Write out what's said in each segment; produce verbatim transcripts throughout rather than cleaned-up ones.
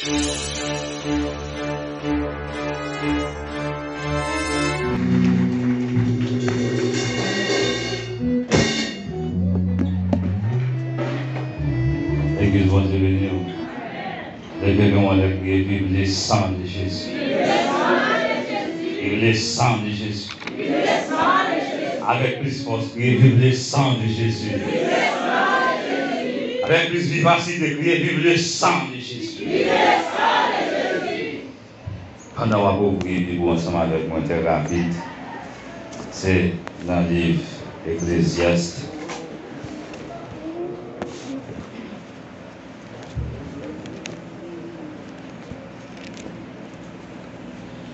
Legliz, Bondye beni w. Leve men w anlè, kriye: Vive le sang de Jésus. Vive le sang de Jésus. Avèk plis fòs, kriye: Vive le sang de Jésus. Avèk plis vivasite, kriye: Vive le sang de Jésus. Pandan w ap ouvri Bib ou ansanm avèk mwen, trè rapid, se nan liv Eklezyas.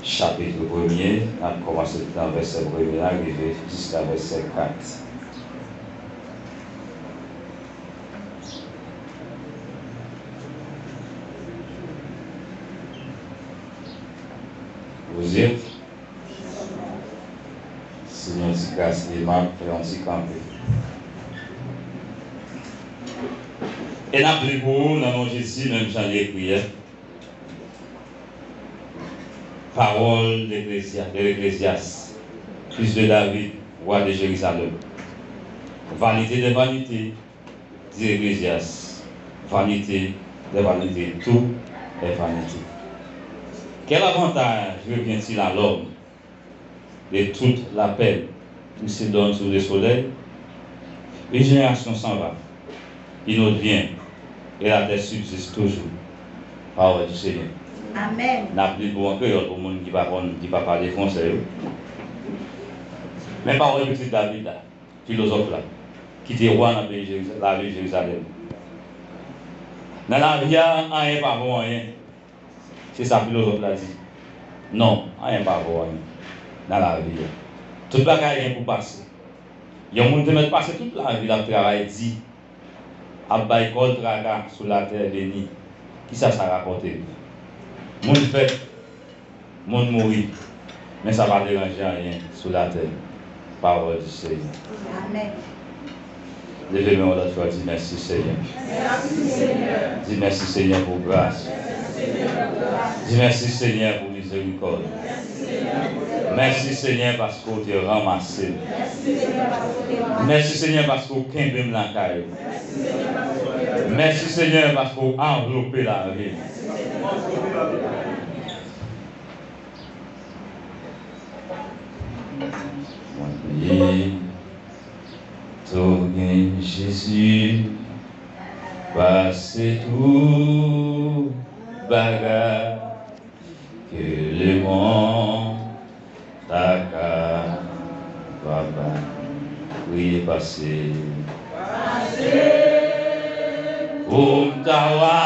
Chapit premye, n ap kòmanse nan vèsè premye a rive jiska vèsè kat. Vous êtes? Si nou ti kras li, m ap fè yon ti kanpe. E n ap li pou ou nan non Jezi, menm jan li ekri a. Parole d'Ecclésia-, de l'Ecclésiaste, fils de David, roi de Jérusalem. Vanité des vanités, dit Ecclésiaste, vanité des vanités, tout est vanité. Quel avantage revient-il à l'homme de toute la peine qu'il se donne sous le soleil? Une génération s'en va, une autre vient, et la terre subsiste toujours. Parole du Seigneur. Amen. N ap li pou an kreyòl pou moun ki pa konn, ki pa pale fransè yo. Men pawòl pitit David la, filozòf la, ki te wa nan peyi Jeriza-, lavil Jerizalèm. Nan lavi a, anyen pa vo anyen. Se sa filozòf la di. Non, anyen pa vo anyen nan lavi a. Tout bagay gen pou pase. Yon moun te mèt pase tout lavi l ap travay di, ap bay kò l traka sou latè beni. Kisa sa rapòte l? Moun fèt, moun mouri, men sa pa deranje anyen sou latè. Parole du Seigneur. Amen. Leve men w lòt fwa, di: Mèsi, Senyè. Mèsi, Senyè. Di: Mèsi, Senyè, pou gras. Mèsi, Senyè, pou gras. Di: Mèsi, Senyè, pou mizerikòd. Mèsi, Senyè, paske w te ranmase m. Mèsi, Senyè, paske w kenbe m lakay ou. Mèsi, Senyè, paske w anvlope lavi m. Mwen pito gen Jezi pase tout bagay ke lemonn ta kapab bay. Priye pase. Pou m ta wa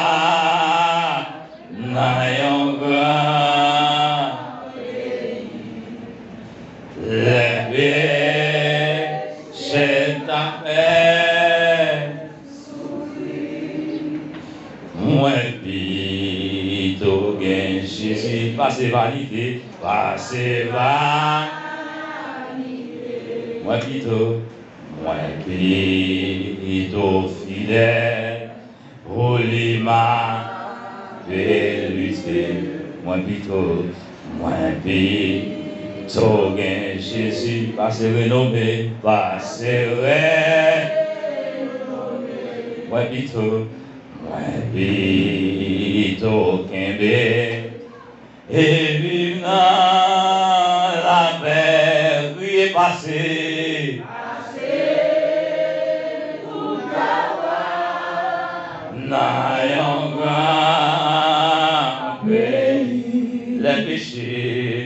nan yon gran peyi, lè peche ta fè soufri, mwen pito gen Jezi pase vanite, pase vanite. Mwen pito, mwen pito fidèl. Pou li m ape lite, mwen pito, mwen pito gen Jezi pase renome, pase renome. Mwen pito, mwen pito kenbe. E viv nan lapè, kriye pase. Pase pou ta wa nan yon gran peyi. Lè peche.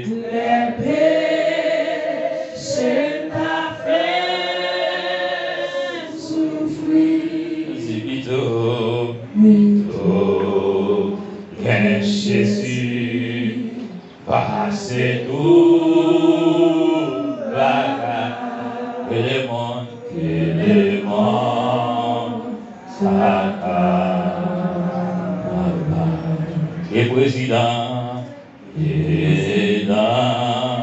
Lè peche ta fè soufri. Di pito, pito. Gen Jezi pase tout bagay. Ke lemonn, ke lemonn sa kapab bay. Ke prezidan, prezidan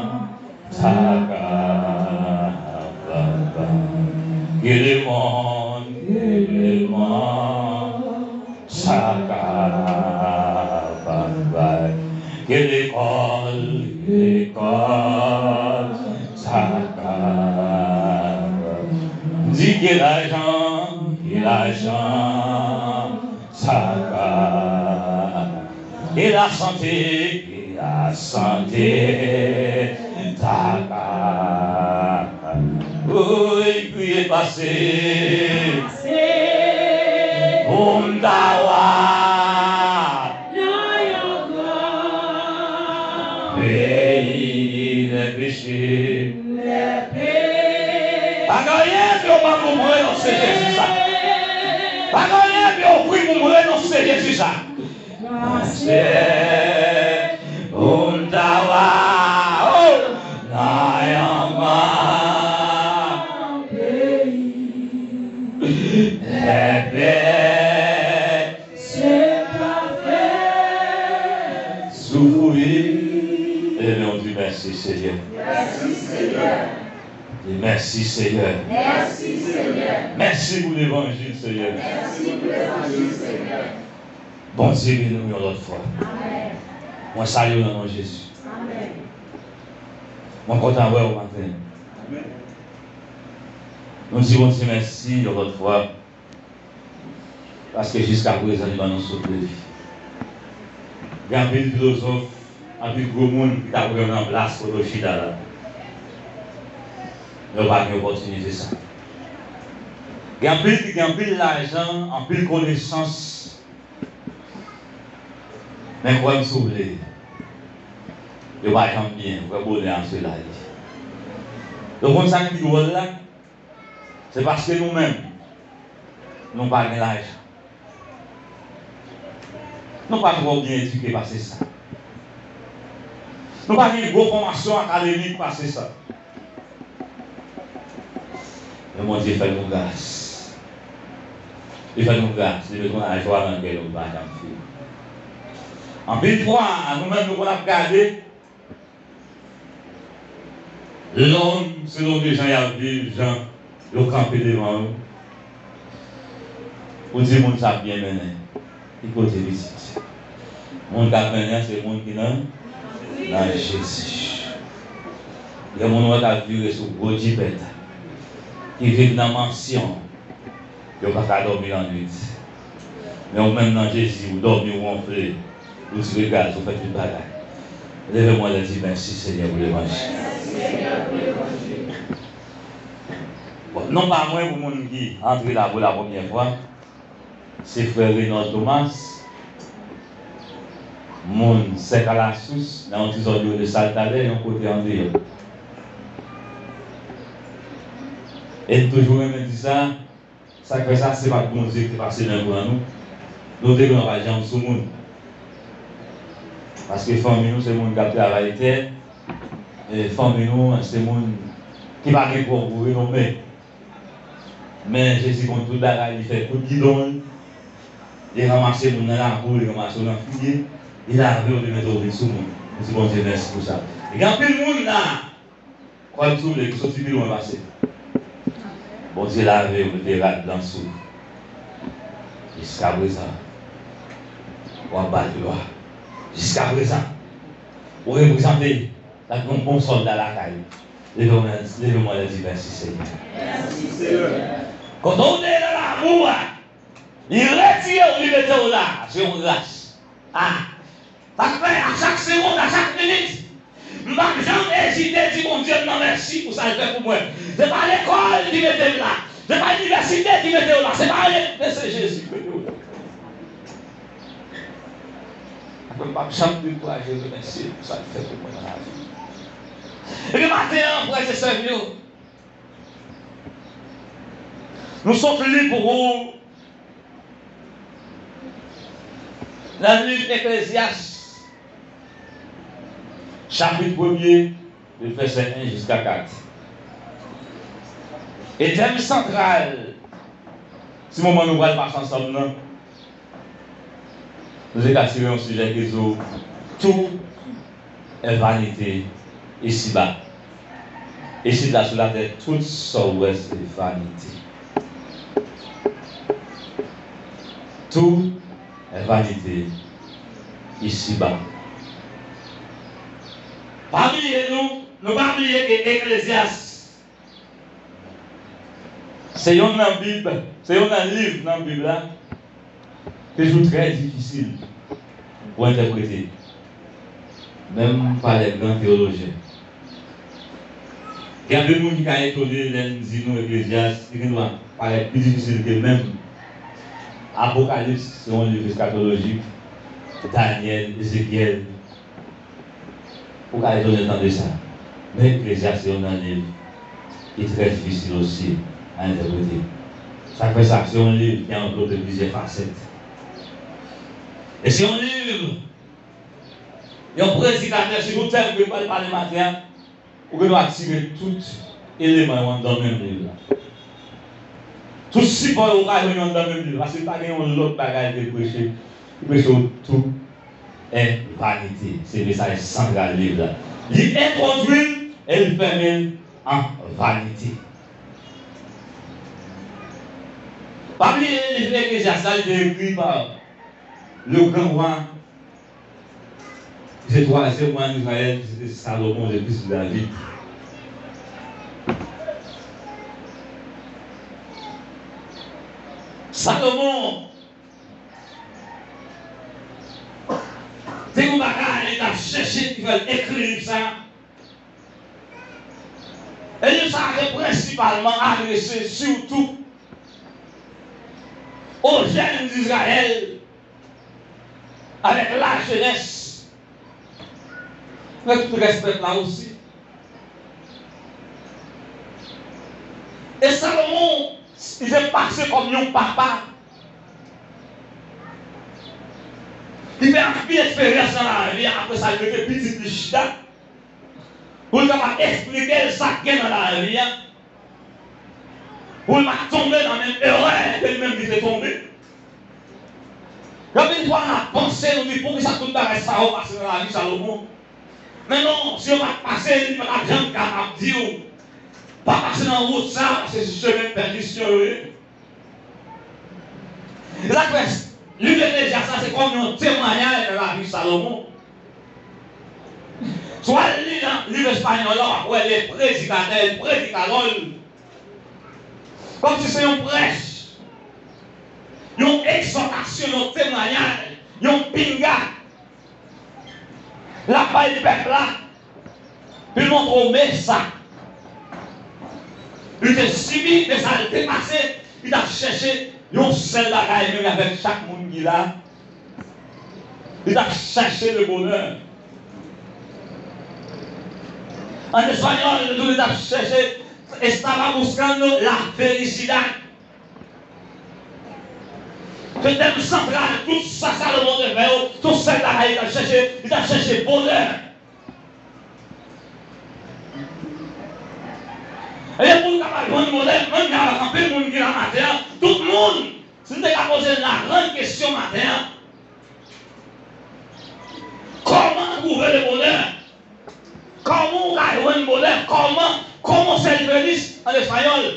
sa kapab bay. Ke lemonn, ke lemonn sa kapab Ke lekòl, ke lekòl sa ka. M di ke lajan, ke lajan sa ka. Ke lasante, ke lasante sa ka. Woy, kriye pase. Pou m ta wa. Nan yon gran peyi de peche. Pa gen anyen ke w pa konprann nan se Jezi sa. Pa gen anyen ke w pri pou mwen nan se Jezi sa. Pase pou m ta wa, oh, nan yon gran peyi. Lè pè se pa fè soufri. Eleve men w di mèsi, Senyè. Mèsi, Senyè. Di mèsi, Senyè. Mèsi, Senyè. Mèsi pou levanjil, Senyè. Mèsi pou levanjil, Senyè. Bondye beni w yon lòt fwa. Amèn. Mwen salye w nan non Jezi. Amèn. Mwen kontan wè w maten. Amèn. Nou di Bondye mèsi yon lòt fwa. Paske jiska prezan, li ban nou souf de vi. Gen anpil filozòf, anpil gwo moun ki ta pou nan plas kote w chita la. Men yo pa gen opòtinite sa. Gen anpil ki gen anpil lajan, anpil konesans. Men kwè m si w vle, yo pa janm byen. Vrè bonè a se la li. Donk, konn sa ki pi dwòl la? Se paske nou menm, nou pa gen lajan. Nou pa twò byen edike pase sa. Nou pa gen gwo fòmasyon akademik pase sa. Men Bondye fè nou gras. Li fè nou gras. Li met yon lajwa nan kè nou ki pa janm fini. Anpil fwa, nou menm nou konn ap gade lòm, selon de jan y ap viv, jan yo kanpe devan yo, ou di moun sa ap byen mennen. Ki kote pitit? Moun k ap mennen an se moun ki nan, nan Jezi. Gen moun ou wè k ap vire sou gwo jipèt, ki viv nan mansyon, yo pa ka dòmi lannwit. Men ou menm nan Jezi, ou dòmi, ou wonfle, ou tire gaz, ou fè tout bagay. Leve men w lè di mèsi, Senyè, pou levanjil. Bon, non pa mwen, pou moun ki antre la pou la premyè fwa, se frè Reynold Thomas, moun Sèk Alasous, nan yon ti zòn yo rele Saltalè, yon kote andeyò. E m toujou renmen di sa, sa k fè sa, se pa t Bondye ki te pase nan pran nou. Nou te gen pa janm sou moun. Paske fanmi nou se moun k ap travay tè, e fanmi nou se moun ki pa gen twò gwo renome. Men Jezi konn tout bagay, li fè kout gidon l, li ranmase moun nan labou, li ranmase w nan fouye, li lave w, li mete w vin sou moun. Nou di Bondye mèsi pou sa. Gen anpil moun la, kwè m si w vle, ki soti pi lwen pase. Bondye lave w, mete rad blan sou w. Jiska prezan, w ap ba l glwa. Jiska prezan, ou reprezante tankou yon bon sòlda lakay ou. Leve w, leve w, lè di mèsi, Senyè. Mèsi, Senyè. Kote w te ye nan labou a, li retire w, li mete w la. Se yon gras. A, sa k fè, a chak segonn, a chak minit, m p ap janm ezite di Bondye m nan mèsi pou sa l fè pou mwen. Se pa lekòl ki mete m la. Se pa inivèsite ki mete w la. Se pa anyen, men se Jezi ki mete w la. Apre, m p ap janm dekouraje remèsye l pou sa l fè pou mwen nan lavi. Epi maten an, frè e sè m yo, nou sot li pou ou nan liv Eklezyas, chapit premye, de vèsè en jiska kat. E tèm santral ti moman nou pral pase ansanm nan, nou te ka tire yon sijè ki di w, tout est vanité ici-bas. Isit la sou latè, tout sa w wè se vanite. Tout est vanité ici-bas. Pa bliye nou, nou pa bliye ke Eklezyas se yonn nan Bib, se yonn nan liv nan Bib la ki toujou trè difisil pou entèprete, menm pa lè gran teyolojyen. Gen anpil moun ki ka etone lè n di nou Eklezyas, li gen dwa parèt pi difisil ke menm Apokalips, se yon liv eskatolojik, Danyèl, Ezekyèl. Ou ka etone tande sa. Men Eklezyas se youn nan liv ki trè difisil osi a entèprete. Sa k fè sa, se yon liv ki anplote plizyè fasèt. E se yon liv, yon predikatè, sitou tèm ke m pral pale maten an, ou gen dwa tire tout eleman yo anndan menm liv la. Tout sipò yo ou ka jwenn yo anndan menm liv la, paske li pa gen yon lòt bagay ke l preche. Li preche w tout è vanite. Se mesaj santral liv la. Li entwodui l e li fèmen l an vanite. Pa bliye liv Eklezyas la, li te ekri pa le gran wa, ki se twazyèm wa ann Izrayèl, ki se te Salomon, le fis de David. Salomon te gen yon bagay li t ap chèche ki fè l ekri liv sa a. E liv sa a te prensipalman adrese sitou o jèn Izrayèl avèk lajenès, men tout rès pèp la osi. E Salomon, li te pase kòm yon papa. Li fè anpil eksperyans nan lavi a, apre sa, li mete pitit li chita pou l kapab eksplike l sa k gen nan lavi a, pou l pa tonbe nan menm erè ke li menm li te tonbe. Gen anpil fwa n ap panse, nou di, poukisa tout bagay sa yo pase nan lavi Salomon? Men non, si yo pa t pase, li pa t ap janm kapab di w, pa pase nan wout sa a, paske se chemen pèdisyon yo ye. E sa k fè liv Eklezyas la se kòm yon temwayaj nan lavi Salomon. Si w al li nan liv espanyòl la, w ap wè le predikatè, el predicador. Kòmsi se yon prèch, yon egzòtasyon, yon temwayaj, yon pinga. L ap bay pèp la, pou l montre w men sa li te sibi, men sa l te pase, li t ap chèche yon sèl bagay, menm avèk chak moun ki la, li t ap chèche le bonè. An espanyòl, li tou, li t ap chèche, estaba buscando la felicidad. Se tèm santral tout sa Salomon te fè yo, se yon sèl bagay li t ap chèche, li t ap chèche bonè. Ebyen, pou nou kapab jwenn bonè, menm jan avèk anpil moun ki la maten an, tout moun, si n te ka poze n la grann kesyon maten an, kòman twouve le bonè? Kòman w ka jwenn bonè? Kòman, cómo ser feliz an espanyòl?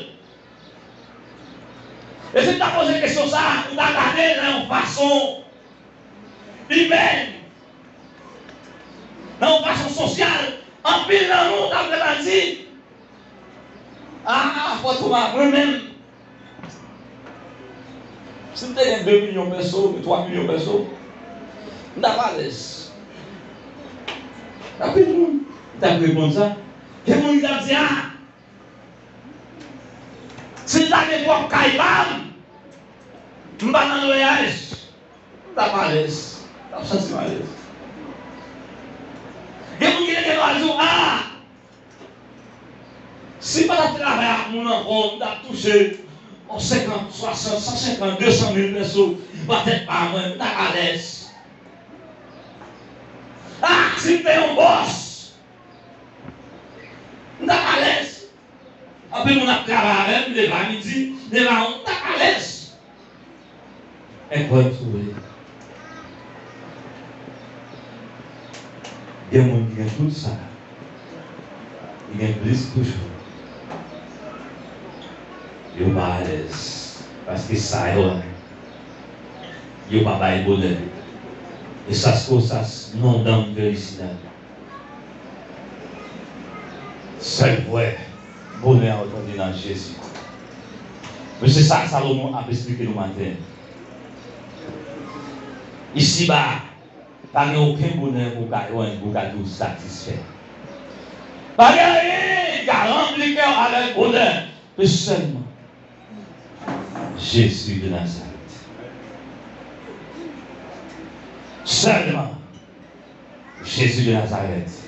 E si n ta poze kesyon sa a, ou ta gade l nan yon fason imèn, nan yon fason sosyal, anpil nan nou ta gentan di, a, fò tou a mwen menm, si m te gen de milyon peso, oubyen twa milyon peso, m t ap alèz. Anpil moun t ap reponn sa. Gen moun ki t ap di, a, si m ta gen pwòp kay pa m, m pa nan lwayaj, m t ap alèz, m t ap santi m alèz. Gen moun ki te gen dwa di w, a, si m pa t ap travay ak moun ankò, m t ap touche yon senkant, swasant, san senkant, de san mil peso pa tèt pa mwen, m t ap alèz. A, si m te yon bòs, m t ap alèz. Anpil moun ap travay avè m, leve a midi, leve a yon, m t ap alèz. Enkwè m si w vle. Gen moun ki gen tout sa, ki gen plis toujou. Yo pa alèz, paske sa yo a, yo pa bay bonè. Esas cosas no dan felicidad. Sèl vrè bonè a ou tande nan Jezi. Men se sa Salomon ap esplike nou maten. Isiba, pa gen okenn bonè pou w ka jwenn, pou w ka di w satisfè. Pa gen anyen ki ka ranpli kè w avèk bonè, men sèlman Jezi de Nazarèt. Sèlman Jezi de Nazarèt.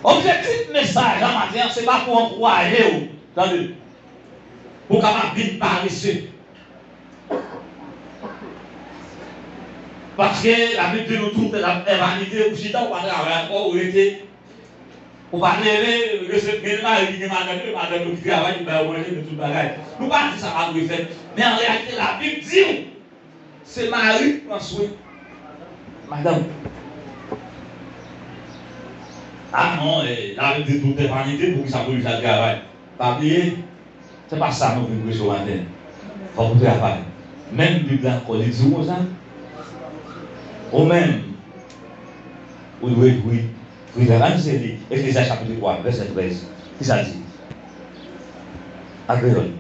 Objektif mesaj la maten an, se pa pou ankouraje w, tande, pou w kapab vin parese. Paske Labib di nou tout ap fè vanite, ou chita, ou pa travay ankò, ou rete. Ou pa leve, gen mari ki gen madanm yo, madanm yo ki travay, ki ba yo manje, ki tout bagay. Nou pa di sa pa dwe fèt. Men an reyalite, Labib di w, se mari ki pran swen madanm. A non, eh, Labib di tout se vanite, poukisa pou li al travay? Pa bliye, se pa sa nou vin preche maten. Fòk ou travay. Menm Bib la ankò, li di w konsa. Ou menm, ou dwe jwi, jwi travay. Ann se li Eklezyas chapit twa, vèsè trèz. Kisa l di? An kreyòl.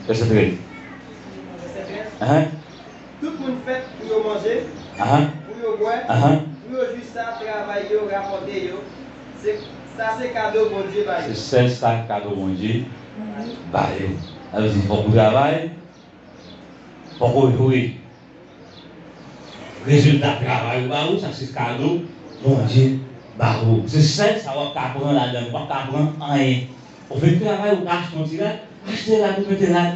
Vèsè trèz. Vèsè trèz. Ahan. Tout moun fèt pou yo manje, ahan, pou yo bwè, ahan, pou yo jwi sa travay yo rapòte yo. Se, sa se kado Bondye ba yo. Se sèl sa kado Bondye ba yo. Sa vle di, fòk ou travay, fòk ou jwi rezilta travay ou ba ou, sa se kado Bondye ba ou. Se sèl sa w ap ka pran ladan l, ou p ap ka pran anyen. Ou vle travay, ou ka achte yon ti rad, achte rad ou mete la.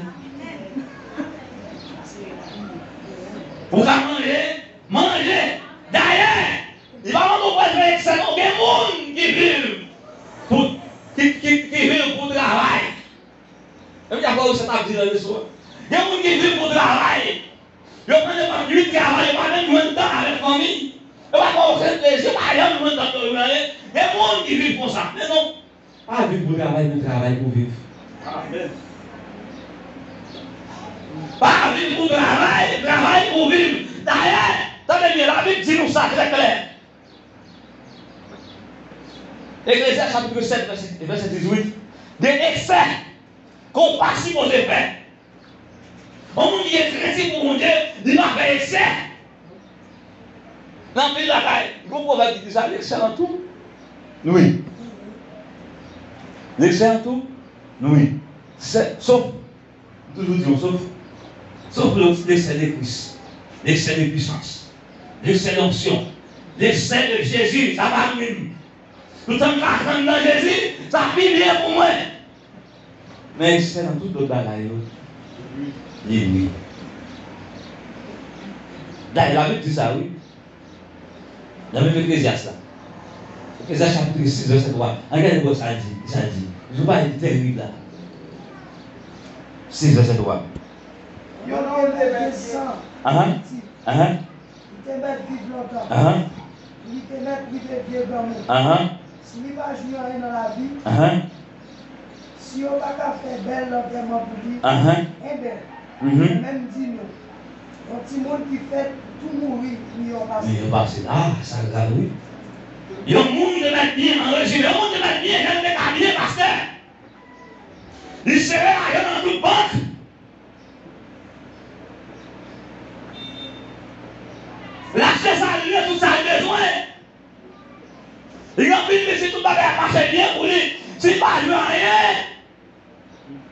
Ou ka manje, manje. Dayè, li pa mande w pral fè eksè non. Gen moun ki viv pou, ki, ki, ki viv pou travay. Epi apre ou se t ap di nan leson an. Gen moun ki viv pou travay. Yo pran devan nuit travay, yo pa menm jwenn tan avèk fanmi. Yo pa pran okenn plezi, yo pa janm jwenn tan pou yo jwenn anyen. Gen moun ki viv konsa. Men non, pa viv pou travay, men travay pou viv. Amèn. Pa viv pou travay, travay pou viv. Dayè, tande byen, Labib di nou sa trè klè. Eklezyas chapit sèt, vèsè, vèsè dizuit. Gen eksè ke w pa sipoze fè. Yon moun ki gen krentif pou Bondye, li pa fè eksè. Nan anpil lakay, gen yon pwovèb ki di sa, l'excès en tout nuit. L'excès en tout nuit. Sè, sof, m toujou di w, sof, sof l'excès de Christ, l'excès de puissance, l'excès d'onction, l'excès de Jésus, sa pa nou menm. Toutan m ka tann nan Jezi, sa pi byen pou mwen. Men eksè nan tout lòt bagay yo, li nwi. Dayè, Labib di sa, wi. Nan menm Eklezyas la. Eklezyas chapit sis, vèsè twa. Ann gade wè sa l di, sa l di. Jou pa li terib la. Sis, vèsè twa. Yo te mèt gen san. Ahan. Ahan. Li te mèt viv lontan. Ahan. Li te mèt rive vye granmoun. Ahan. Si li pa jwi anyen nan lavi, ahan, si yo pa ka fè bèl lantèman pou li, ahan, enben, mhm, mwen menm di nou, yon timoun ki fèt tou mouri miyò pase. Miyò pase. Ah, sa grav, wi. Yon moun te mèt byen, an rezime, yon moun te mèt byen, jan l te ka byen, pastè. Li sere lajan nan tout bank. L achte sa l vle, tout sa l bezwen. Li gen anpil pitit, tout bagay ap mache byen pou li. Si l pa jwe anyen,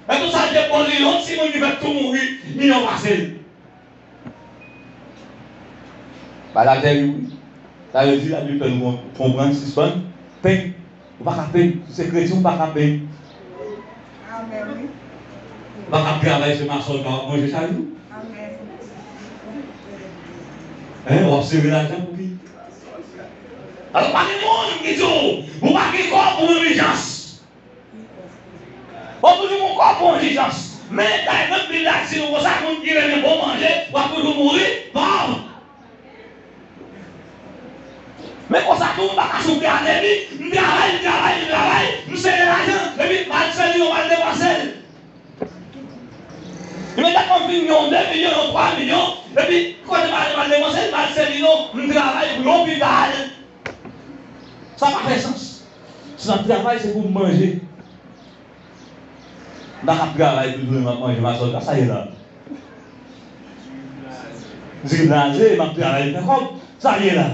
men tout sa l te pwodui, yon timoun ki fèk tou mouri, miyò pase l. Bagay la tèlman, wi. Sa vle di, Labib fè nou konprann, sispann penyen. Ou pa ka penyen. Si w se kretyen, ou pa ka penyen. Amèn, wi. Ou pa ka ap travay se mason ka w ap manje chak jou. Amèn. Hein, w ap sere lajan pou ki? Alò, pa gen moun ki di w, ou pa gen kòb pou yon ijans. Ou toujou gen yon kòb pou yon ijans. Men, dayè, menm Bib la di nou konsa, moun ki renmen bon manje, w ap toujou mouri pòv. Men konsa tou, m pa ka soufri anemi. M travay, m travay, m travay, m sere lajan, epi m al sèvi yo, m al depanse l. Li mete Yon vin yon de milyon, yon twa milyon, epi kote m ale, m al depanse, m al sèvi nou, m travay pou lopital. Sa pa fè sans. Si m ap travay, se pou m manje. M pa ka ap travay pou m ap manje, m ap sòti, sa ye la. M di blaze, m ap travay, fè kòb, sa ye la.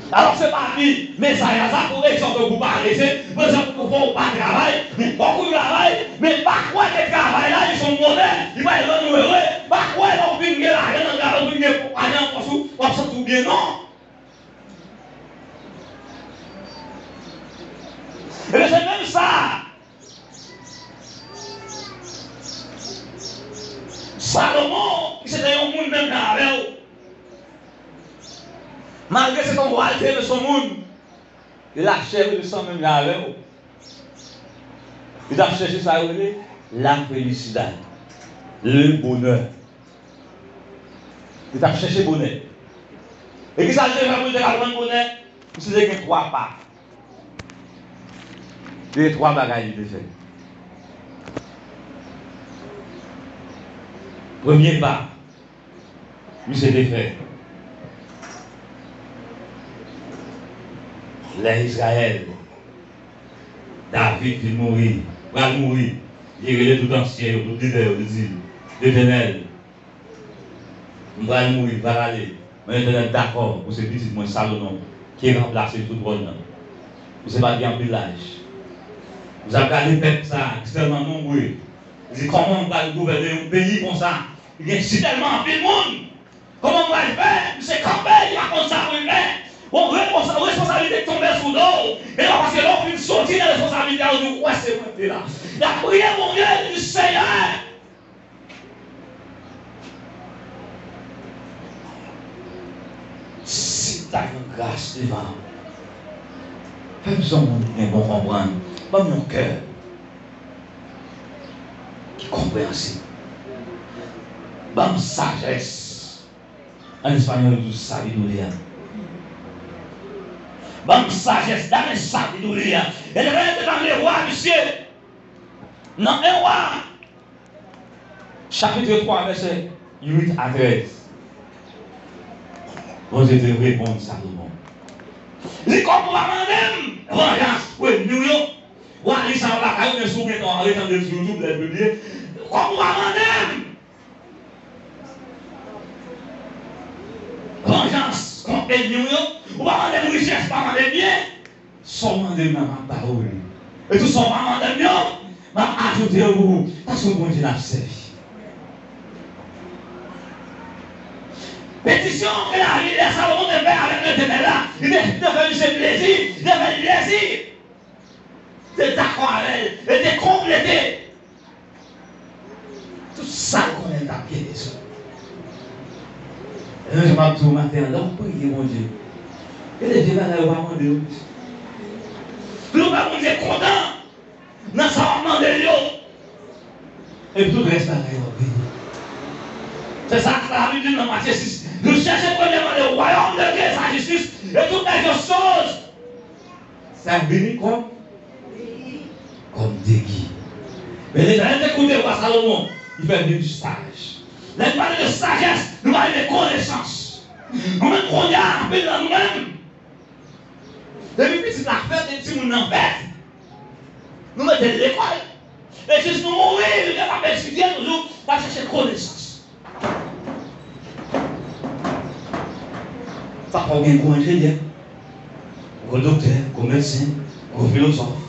Alò, se pa di mesaj la sa pou egzòte w pou parese, pou egzòte w pou fè w pa travay, men fòk ou travay, men pa kwè ke travay la, li se yon bonè, li pral rann ou ere, pa kwè lè w fin gen lajan nan travay, w fin gen lajan nan pòch ou, w ap santi w byen, non. Ebyen, se menm sa. Salomon, ki se te yon moun menm jan avè w, malgre se te yon wa, li te renmen se yon moun, li lachè, li san menm jan avè w. Li t ap chèche sa yo rele la felicidad, le bonheur. Li t ap chèche bonè. E kisa l te fè pou li te ka jwenn bonè? Misye te gen twa pa. Te gen twa bagay li te fè. Premye pa, misye te fè. Lè Izrayèl, David vin mouri, pral mouri, li rele tout ansyen yo, tout lidè yo, li di, Letènèl, m pral mouri, m pral ale. Men Letènèl dakò pou se pitit mwen, Salomon, ki ranplase l sou twòn nan. Misye pa t gen anpil laj. Misye ap gade pèp sa a, ki tèlman nonbre. Li di, kòman m pral gouvène yon peyi konsa? Li gen sitèlman anpil moun. Kòman m pral fè? Misye kanpe, li pa konn sa pou l fè. Bon, reponsa-, responsablite tonbe sou do w. E pa paske lè w fin soti nan responsablite a, ou di, ou kwè se mwen ki te la. L ap priye Bondye, li di, Senyè, si m ta jwenn gras devan w, fè m se yon moun ki gen bon konprann, ban m yon kè ki konpreyansib. Ban m sajès. An espanyòl, yo di sabiduría. Ban m sajès, dame sabiduría. Etènèl te tann levwa misye nan en Wa, chapit twa, vèsè uit a trèz. Bondye te reponn Salomon. Li kòm ou pa mande m vanjans pou ènmi w yo. Wa, li sa w lakay ou, men si w gentan retande l sou YouTube, lè l pibliye. Kòm ou pa mande m vanjans kont ènmi w yo, ou pa mande m richès, pa mande m byen. Sa w mande m nan, m ap ba ou li. E tou sa w pa mande m yo, m ap ajoute yo pou ou. Paske Bondye n ap sèvi. Petisyon ke David, lè Salomon te fè avèk Letènèl la, li te, li te fè misye plezi, li te fè li plezi. Te dakò avè l, e te konplete tout sa l konnen l t ap gen bezwen. E menm jan m ap di w maten an, lè w ap priye Bondye, gen de vye bagay ou pa mande yo. Pou w fè Bondye kontan nan sa w ap mande l yo. Epi tout rès bagay yo ap vini. Se sa Labib di nan Matye sis. Nou chèche premyèman le royaume de Dieu et sa justice, et toutes les autres choses sa vini kòm, kòm degi. Men Letènèl te koute wa Salomon, li fè vin saj. Lè n pale de sajès, nou pale de konesans. Nou menm kounye a, anpil nan nou menm, depi pitit la fèt, depi timoun nan fèt, nou mete l lekòl. E jis nou mouri, nou gentan ap etidye toujou, n ap chèche konesans. Papa w gen gwo enjenyè, gwo doktè, gwo medsen, gwo filozòf.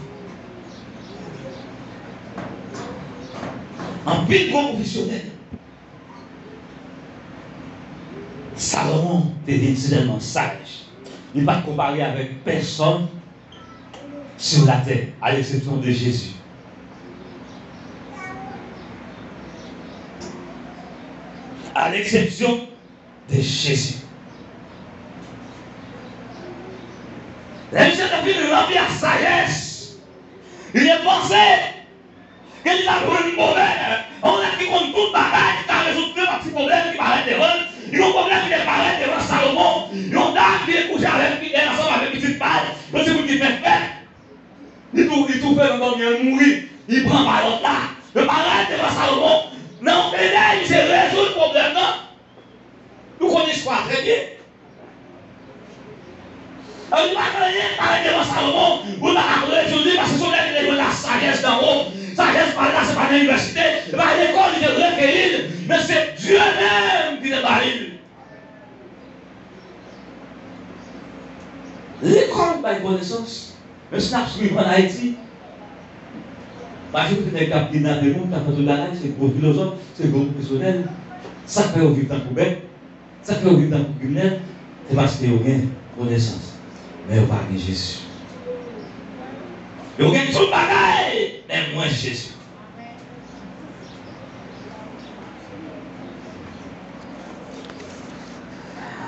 Anpil gwo pwofesyonèl. Salomon te gen sitèlman saj. Li pa t konpare avèk pèsòn sur la terre, à l'exception de Jésus. À l'exception de Jésus. Lè misye te fin ranpli ak sajès, li te panse ke li t ap jwenn bonè. Yon nèg ki konn tout bagay, ki ka rezoud nenpòt ti pwoblèm ki parèt devan l. Yon pwoblèm ki te parèt devan Salomon, yon dam ki te kouche avèk fidèl ansanm avèk pitit pa l, yon timoun ki fèk fèk. Li tou, li toufe nan dòmi an, li mouri. Li pran pa lòt la. Yo parèt devan Salomon. Nan yon klenèy, misye rezoud pwoblèm nan. Nou konn istwa a trè byen. Li pa gen anyen k parèt devan Salomon pou l pa ka rezoud li, paske se yon nèg ki te jwenn lasajès anwo. Sajès pa l la, se pa nan inivèsite, se pa lekòl li te rekeyi l, men se Dye menm ki te ba li l. Lekòl bay konesans. Men si n ap swiv ann Ayiti, majorite nèg k ap kidnape moun, k ap fè tout bagay, se gwo filozòf, se gwo pwofesyonèl. Sa k fè yo viv tankou bèt, sa k fè yo viv tankou kriminèl, se paske yo gen konesans, men yo pa gen Jezi. Yo gen tout bagay, men mwens Jezi.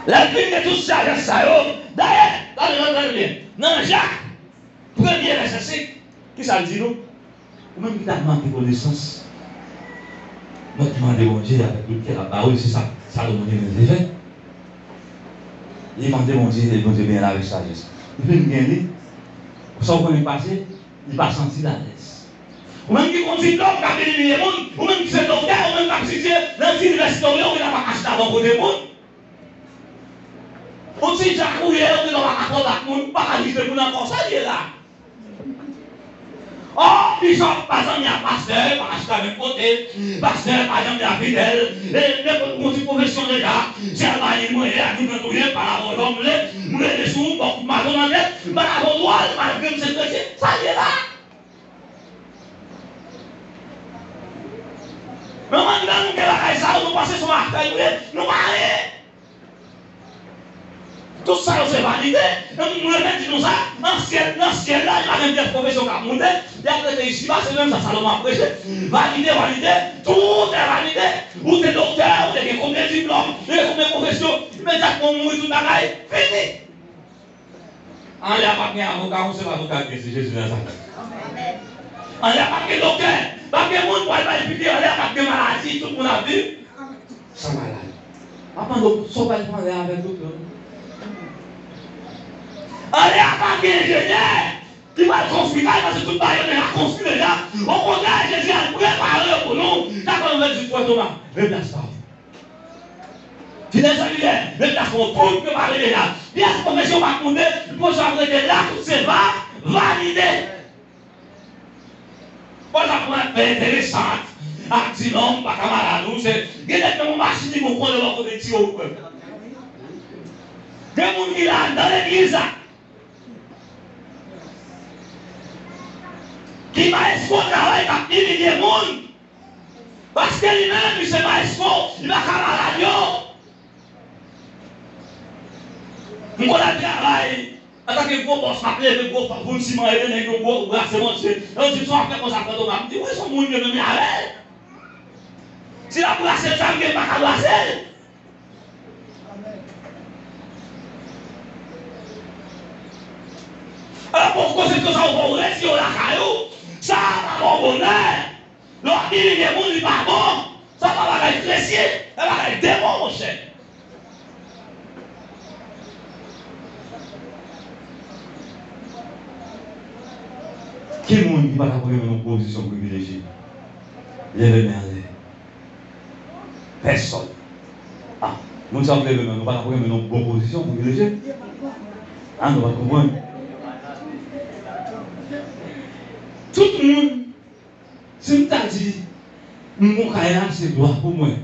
Lè l fin gen tout sajès sa yo, dayè, tande, tande, tande byen. Nan Jak, premye vèsè senk, ki sa l di nou? Ou menm ki ta manke konesans, mande Bondye avèk tout kè l ap ba ou, se sa Salomon te vle fè. Li mande Bondye, e Bondye benyen l avèk sajès. Li fin gen li, sa w konnen k pase, li pa santi l alèz. Ou menm ki gon diplòm k ap elimine moun, ou menm ki se doktè, ou menm k ap etidye nan ti inivèsite w yo, ou gentan pa ka chita bò kote moun. Ou ti djak ou ye, ou gentan pa ka kontak moun, ou pa ka rive moun ankò, sa l ye la. Ò, bishop pa zanmi ak pastè, pa ka chita menm kote, pastè pa janm vin ak fidèl, e nenpòt moun ki pwofesyon deja, se al ba li mwen ye, ak tout jan tou ye, pa la vòlò m vle, m rele sou ou, ba w kout mato nan tèt, m pa ka ba w dwòl, malgre m se kretyen, sa l ye la. Men anndan nou gen bagay sa yo, nou panse se yon afè nou ye, nou pa anyen. Tout sa yo se vanite. E mwen mèt di nou sa, nan syèl, nan syèl la, li pa gen pyès pwofesyon k ap moute, y ap rete isiba, se menm sa Salomon ap preche. Vanite, vanite, tout est vanité. Ou te doktè, ou te gen konbyen diplòm, ou te gen konbyen pwofesyon, imedyatman ou mouri tout bagay fini. Anlè a p ap gen avoka, ou se avoka k gen, se Jezi Nazarèt. Anlè a p ap gen doktè, p ap gen moun pou al bay piki, anlè a p ap gen maladi, tout moun ap viv san maladi. M ap mande w, sa w pral fè anlè a avèk doktè w? Anlè a p ap gen enjenyè ki pral konstwi kay, paske tout bagay yo deja konstwi deja. Okontrè, Jezi al prepare yo pou nou. Sa fè nou vle di frè Toma, replase pa w. Fidèl sèvitè, men plas mwen tout prepare deja. Pyès pwofesyon pa koute, pwofesyon ap rete la, tout se va, vanite. Bon, sa pou ap fè enteresan ak di non, m pa kamarad ou, se, gen nèg nan yon machin, li gon kole bò kote tiyo ou kwè. Gen moun ki la nan legliz la, ki maestro travay, k ap imilye moun. Paske li menm, li se maestro, li pa kamarad yo. M konn al travay, antanke gwo bòs, m ap leve gwo poun siman, ede nèg yo gwo brase manje. Yo di, "Sa w ap fè konsa, Frè Toma?" M di, "Wi, se yon moun yo menm avè l. Si l ap brase l, sa m gen m pa ka brase l." Alò, bon, konsepsyon sa yo fè w retire w lakay ou, sa pa bon bonè. Lè w ap imilye moun, li pa bon. Sa pa bagay kretyen, se bagay demon, monchè. Ki moun ki pa t ap renmen yon pozisyon privilejye? Leve men anlè. Pèsòn. A, moun sa yo k leve men, nou pa t ap renmen yon bon pozisyon privilejye? A, nou pa t konprann. Tout moun, si m ta di, m gon kay la, se glwa pou mwen.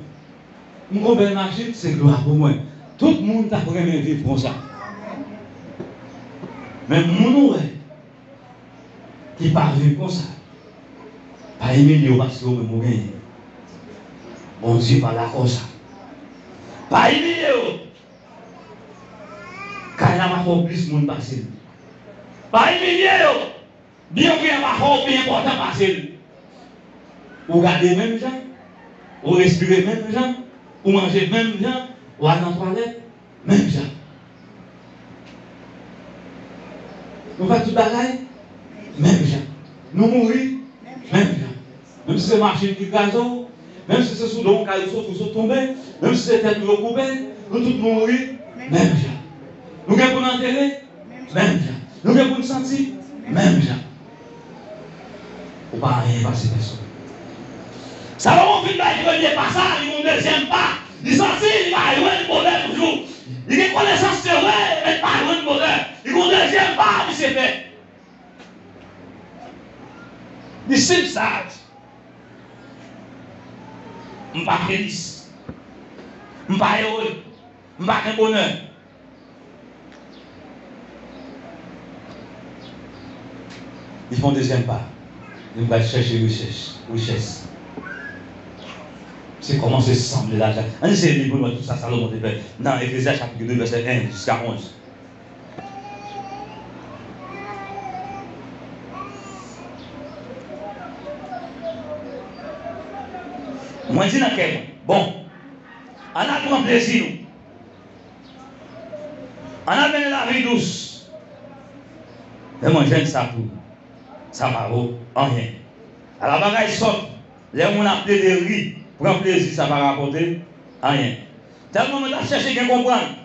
M gon bèl machin, se glwa pou mwen. Tout moun t ap renmen viv konsa. Men moun ou wè ki pa viv konsa, pa imilye yo paske ou menm ou genyen. Bondye pa dakò sa. Pa imilye yo. Kay la pa fè w plis moun pase l. Pa imilye yo. Byen ou genyen pa fè w pi enpòtan pase l. Ou gade menm jan, ou respire menm jan, ou manje menm jan, ou al nan twalèt menm jan. Nou fè tout bagay menm jan. Nou mouri menm jan. Menm si se machin ki kraze w, menm si se sou do yon kay ou sot, ou sot tonbe, menm si se tèt ou yo koupe, nou tout nou mouri menm jan. Nou gen pou n antere menm jan. Nou gen pou n santi menm jan. Ou pa anyen pase pèsonn. Salomon fin bay premye pa sa, li gon dezyèm pa. Li santi li pa jwenn bonè toujou. Li gen konesans, se vre, men li pa jwenn bonè. Li gon dezyèm pa, misye fè. Disip saj. M pa Felis. M pa ewe. M pa gen bonè. Li fè yon dezyèm pa. Li pral chèche richès. Richès. Se kòmanse sanble lajan. Ann eseye li pou nou wè tout sa Salomon te fè nan Eklezyas chapit de vèsè en jiska onz. Mwen di nan kè mwen, bon, ann al pran plezi nou. Ann al mennen lavi dous. Men mwen jwenn sa tou. Sa pa vo anyen. Ala bagay sòt, lè moun ap plede ri, pran plezi, sa pa rapòte anyen. Tèlman mwen t ap chèche gen konprann,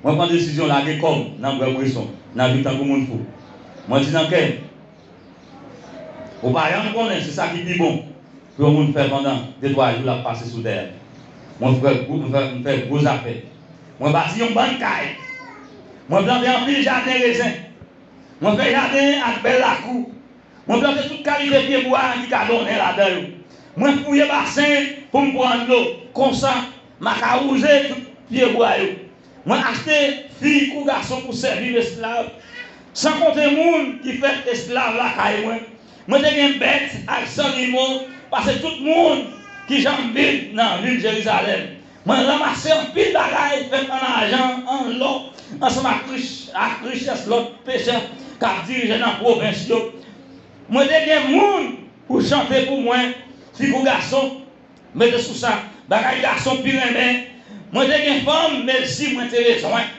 mwen pran desizyon lage kò m nan bwè bweson, nan viv tankou moun fou. Mwen di nan kè m, ou pa janm konnen se sa ki pi bon pou yon moun fè pandan de twa jou l ap pase sou tè a. Mwen fè gwo, mwen fè, mwen fè gwo zafè. Mwen bati yon bann kay. Mwen plante anpil jaden rezen. Mwen fè jaden ak bèl lakou. Mwen plante tout kalite pyebwa ki ka donnen ladan yo. Mwen fouye basen pou m pran dlo. Konsa, m a ka wouze tout pyebwa yo. Mwen achte fi kou gason pou sèvi m esklav, san konte moun ki fè esklav lakay mwen. Mwen te gen bèt ak zannimo pase tout moun ki janm viv nan vil Jerizalèm. Mwen ranmase anpil bagay fèt an ajan, an lò, ansanm ak rich, ak richès lòt pechè k ap dirije nan pwovens yo. Mwen te gen moun pou chante pou mwen, fi kou gason, mete sou sa, bagay gason pi renmen. Mwen te gen fanm, mezi mwen te bezwen.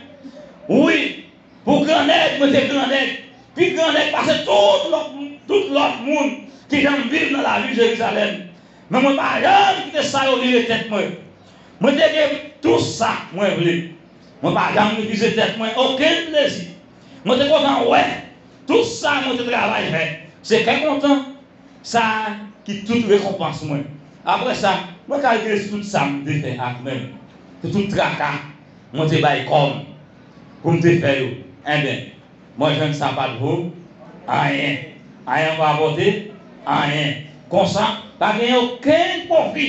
Wi, pou gran nèg, mwen te gran nèg, pi gran nèg pase tout lòt, tout lòt moun ki janm viv nan lavil Jerizalèm. Men mwen pa janm kite sa yo vire tèt mwen. Mwen te gen tout sa mwen vle. Mwen pa janm refize tèt mwen okenn plezi. Mwen te kontan wè tout sa mwen te travay fè. Se kè kontan sa a ki tout rekonpans mwen. Apre sa, mwen kalkile si tout sa m te fè ak men m, se tout traka mwen te bay kò m pou m te fè yo. Enben, mwen jwenn sa pa t vo anyen. Anyen pa rapòte anyen. Konsa, pa gen okenn pwofi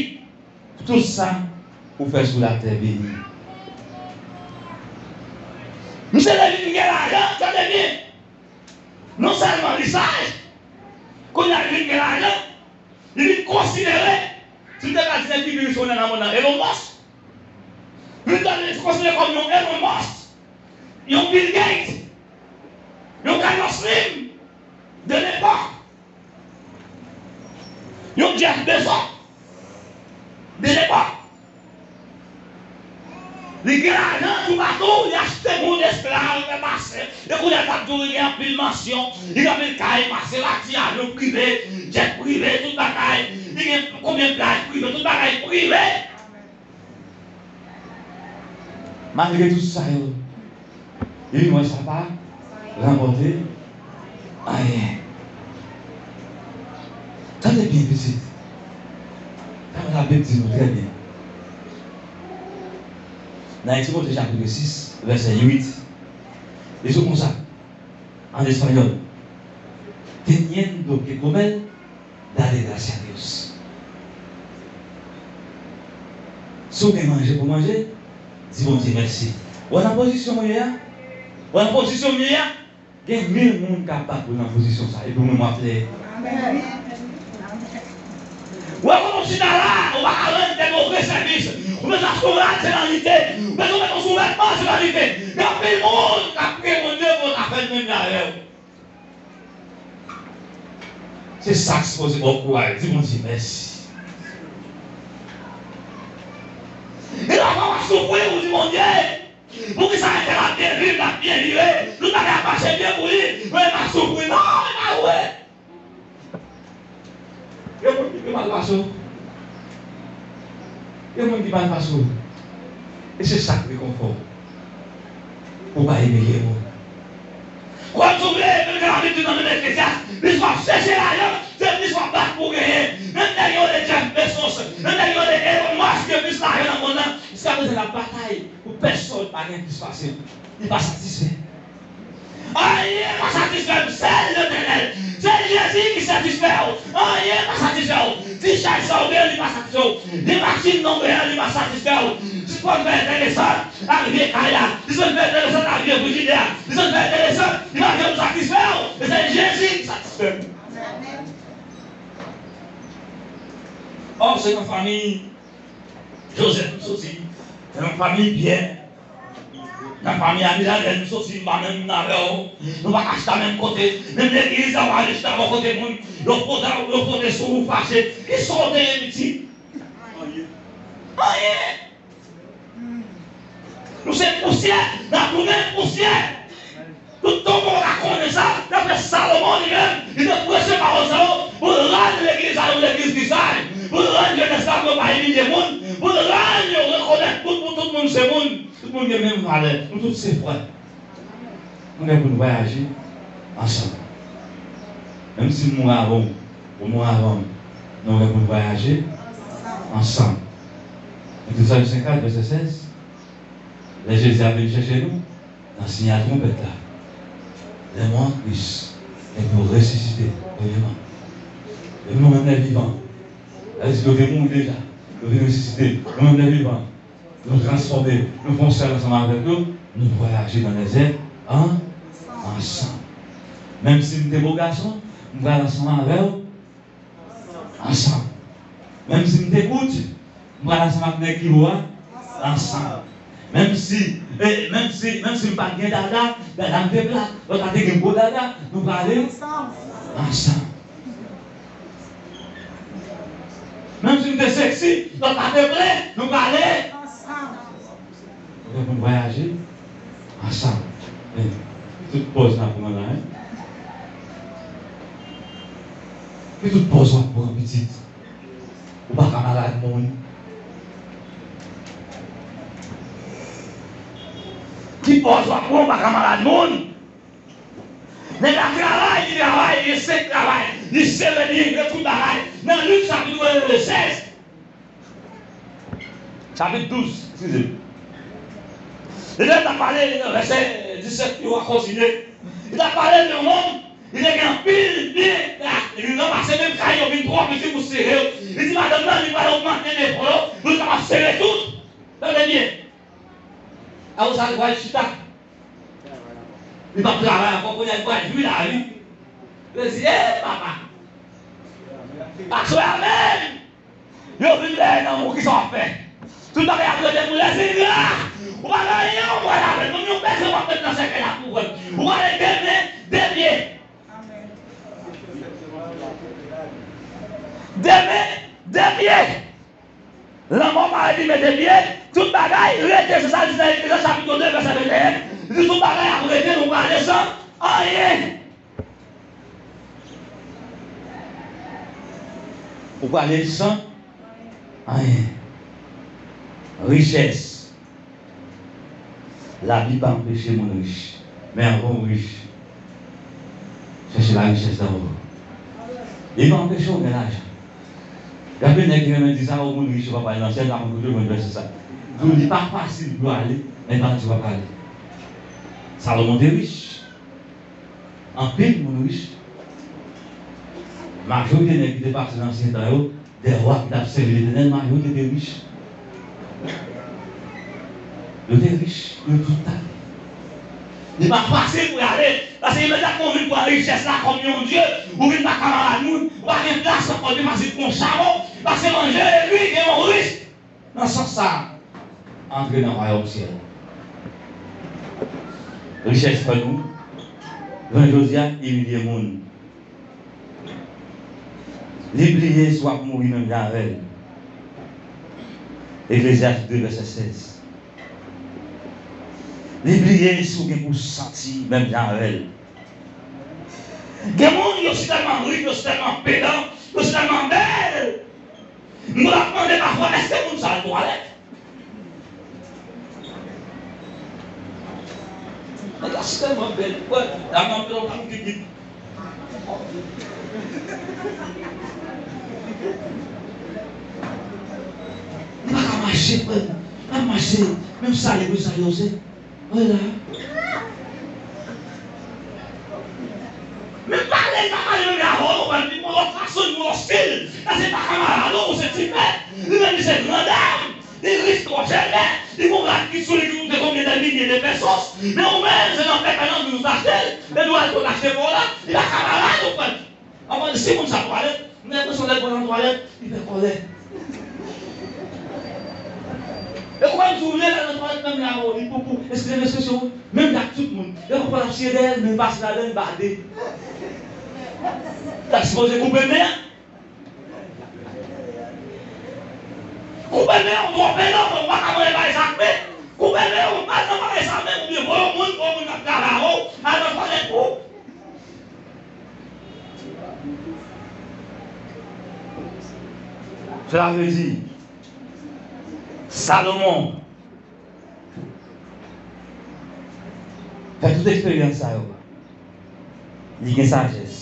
pou tout sa ou fè sou latè beni. Misye te vin gen lajan, tande byen. Non sèlman li saj, kounye a li vin gen lajan, li vin konsidere, si m te ka di nèg ki pi rich nan mond nan, Elon Musk. Li vin konsidere kòm yon Elon Musk, yon Bill Gates, yon Carlos Slim de lepòk. Yon Jeff Bezos de lepòk. Li gen lajan toupatou, li achte moun esklav, fè pase. E kounye a l ap di w li gen anpil mansyon, li gen anpil kay, Maserati, avyon prive, djèt prive, tout bagay. Li gen konbyen plaj prive, tout bagay prive. Malgre tout sa yo, li wè sa pa ranpòte anyen. Tande byen, pitit. Sa mwen ap di nou trè byen. Nan Timote chapit sis, vèsè uit, li di konsa, an espanyòl, teniendo que comer, dale gracias a Dios. Si w gen manje pou manje, di Bondye mèsi. Ou wè nan pozisyon m ye a? Ou wè nan pozisyon m ye a? Gen mil moun k ap bat pou nan pozisyon sa, epi ou menm w ap plede. Ou wè kote w chita la, ou pa ka rann tèt ou okenn sèvis. Ou bezwen sou rad, se vanite. Ou bezwen met yon souvètman, se vanite. Gen anpil moun k ap priye Bondye pou yo ka fè l menm jan avè w. Se sa k sipoze ba w kouraj, di Bondye mèsi. E lè w ap soufri, ou di Bondye, poukisa entèl ap byen viv, l ap byen vire, tout bagay ap mache byen pou li, men l pa soufri, non, e pa vre. Gen moun ki pi mal pase w. Gen moun ki mal pase w. E se sa k rekonfò w. Pou w pa imilye moun. Kòm si w vle, menm jan Labib di nan menm Eklezyas, li di w ap chèche lajan, se li w ap bat pou w genyen. Menm nèg yo rele Jeff Bezos, menm nèg yo rele Elon Musk, gen plis lajan nan mond lan, jiskaprezan l ap batay pou pèsonn pa gen plis pase l. Li pa satisfè. Anyen pa satisfè m, sèl Letènèl. Se Jezi ki satisfè w. Anyen pa satisfè w. Ti chay sa w gen, li pa satisfè w. Ti machin nan w gen an, li pa satisfè w. Sispann fè enteresan ak vye kay la. Sispann fè enteresan ak vye frijidè a. Sispann fè enteresan, li pa janm satisfè w. E se Jezi ki satisfè m. Ò, se nan fanmi Jozèf m soti. Se nan fanmi Pyè. Nan fanmi Amilad, lè nou soti, m pa menm avè w. Nou pa ka chita menm kote. Menm legliz la, w pa vle chita bò kote moun. Yo pote, yo pote sou ou fache. Kisa w te ye, pitit? Anyen. Nou se pousyè, n ap tounen pousyè. Tout tonton w ta konnen sa, dapre Salomon li menm, li te preche pawòl sa yo, pou l rann legliz la yon legliz ki saj, pou l rann jenès la pou yo pa imilye moun, pou l rann yo rekonèt moun, pou tout moun se moun, tout moun gen menm valè, nou tout se frè. Nou gen pou n vwayaje ansanm. Menm si m mouri avan w, ou mouri avan m, nou gen pou n vwayaje ansanm. Nan Sal senkant, vèsè sèz, lè Jezi ap vin chèche nou, nan siyal twonpèt la, lè mò an Kris, epi yo resisite, premyèman. Epi nou menm lè vivan, sa vle di yo te mouri deja, yo vin resisite, nou menm lè vivan, nou transfòme, nou fè yon sèl ansanm avèk yo, nou vwayaje nan lèzè an, ansanm. Menm si m te bo gason, m pral ansanm avè w, ansanm. Menm si m te kout, m pral ansanm ak nèg ki bo a, ansanm. Menm si, eh, menm si, menm si m pa t gen dada, dada m te plat, lòt la te gen gwo dada, nou prale ansanm. Menm si m te seksi, lòt la te plen, nou prale ansanm. Ou gen pou n vwayaje ansanm. Men, ki tout pòz n ap pran la, en? Ki tout pòz w ap pran, pitit? Ou pa kamarad moun. Ki pòz w ap pran, ou pa kamarad moun? Nèg la travay, li travay, li senk travay, li sere, li regle tout bagay. Nan Lik chapit sèz, chapit douz, eskize m. Li te ap pale nan vèsè disèt, yo a kontinye. Li te ap pale de yon nonm, li te gen anpil byen, li ranmase menm kay yo vin twò piti pou sere yo. Li di madanm nan, li pral ogmante defo yo, pou li kapab sere tout. Tande byen. Apre sa, li pral chita. Li p ap travay ankò, kounye a li pral jwi lavi. Yo di, "Ee, papa! Aswè a menm, yo vin dèyè nan ou, kisa w ap fè?" Tout bagay ap rete pou lèzingra. Ou pa gen anyen ou pral avè l. Menm yon bezwen w ap met nan sèkèy la pou wè l. Ou prale de men, de pye. De men, de pye. Lanmò pa elimine de pye, tout bagay rete, se sa l di nan Efezyen chapit de vèsè venteyen. Li di tout bagay ap rete, nou prale san anyen. Ou prale san anyen. Richès. Labib pa anpeche moun rich, men anvan w rich, chèche larichès dabò. Li pa anpeche w gen lajan. Gen anpil nèg ki renmen di sa, o, moun rich yo pa prale nan syèl, pa konn kote yo jwenn vèsè sa. Li di w li pa fasil pou yo ale, men li pa di w pa prale. Salomon te rich. Anpil moun rich. Majorite nèg ki te pase nan ansyen tan yo, de wa ki t ap sèvi Letènèl, majorite te rich. Yo te rich, yo tout t ale. Li pa fasil pou y ale, paske imedyatman w vin pran richès la kòm yon dye, ou vin pa kamarad moun, ou pa gen plas ankò, li fasil pou yon chabon, paske manje, epi gen yon risk. Nan sans sa a, antre nan wayòm syèl la. Richès fè nou, jounen jodi a, imilye moun. Li bliye si w ap mouri menm jan avè l. Eklezyas de vèsè sèz. Li bliye si w gen pou santi menm jan avè l. Gen moun, yo si tèlman rich, yo si tèlman pedan, yo si tèlman bèl. M konn ap mande pafwa, èske moun sa al twalèt? Nèg la si tèlman bèl, wè, dam nan pran pou kikit. Mache, frè m, m ap mache, menm salye pou salye w se. Woy la. Men pale, sa pale menm jan avè w, konprann, li gon lòt fason, li gon lòt stil. Sa se pa kamarad ou, se ti pèp. Li menm li se grandam. Li rich twò chèlbè. Li gon rad ki sou li ki koute konbyen de milye de pesos. Men ou menm, se nan pèp nan dous achte l. Men nou al konn achte pa w la. Li pa kamarad ou, frè m. Anvan, si moun sa twalèt, m gen enpresyon lè l pral nan twalèt, li fè kòlè. E kòman m di w, lè l al nan twalèt, menm la, o, li poupou, eskize m ekspresyon, menm jan ak tout moun. E kòman l ap siye dèyè l, men l pase ladan l bade. T ap sipoze koupe men an. Koupe men an, ou twò penan, ou pa ka manje bagay sa ak men. Koupe men an, ou pa nan bagay sa menm, oubyen voye yon moun, voye yon moun k ap travay avè w, al nan twalèt pou ou. Cela veut dire, Salomon fè tout eksperyans sa yo. Li gen sajès.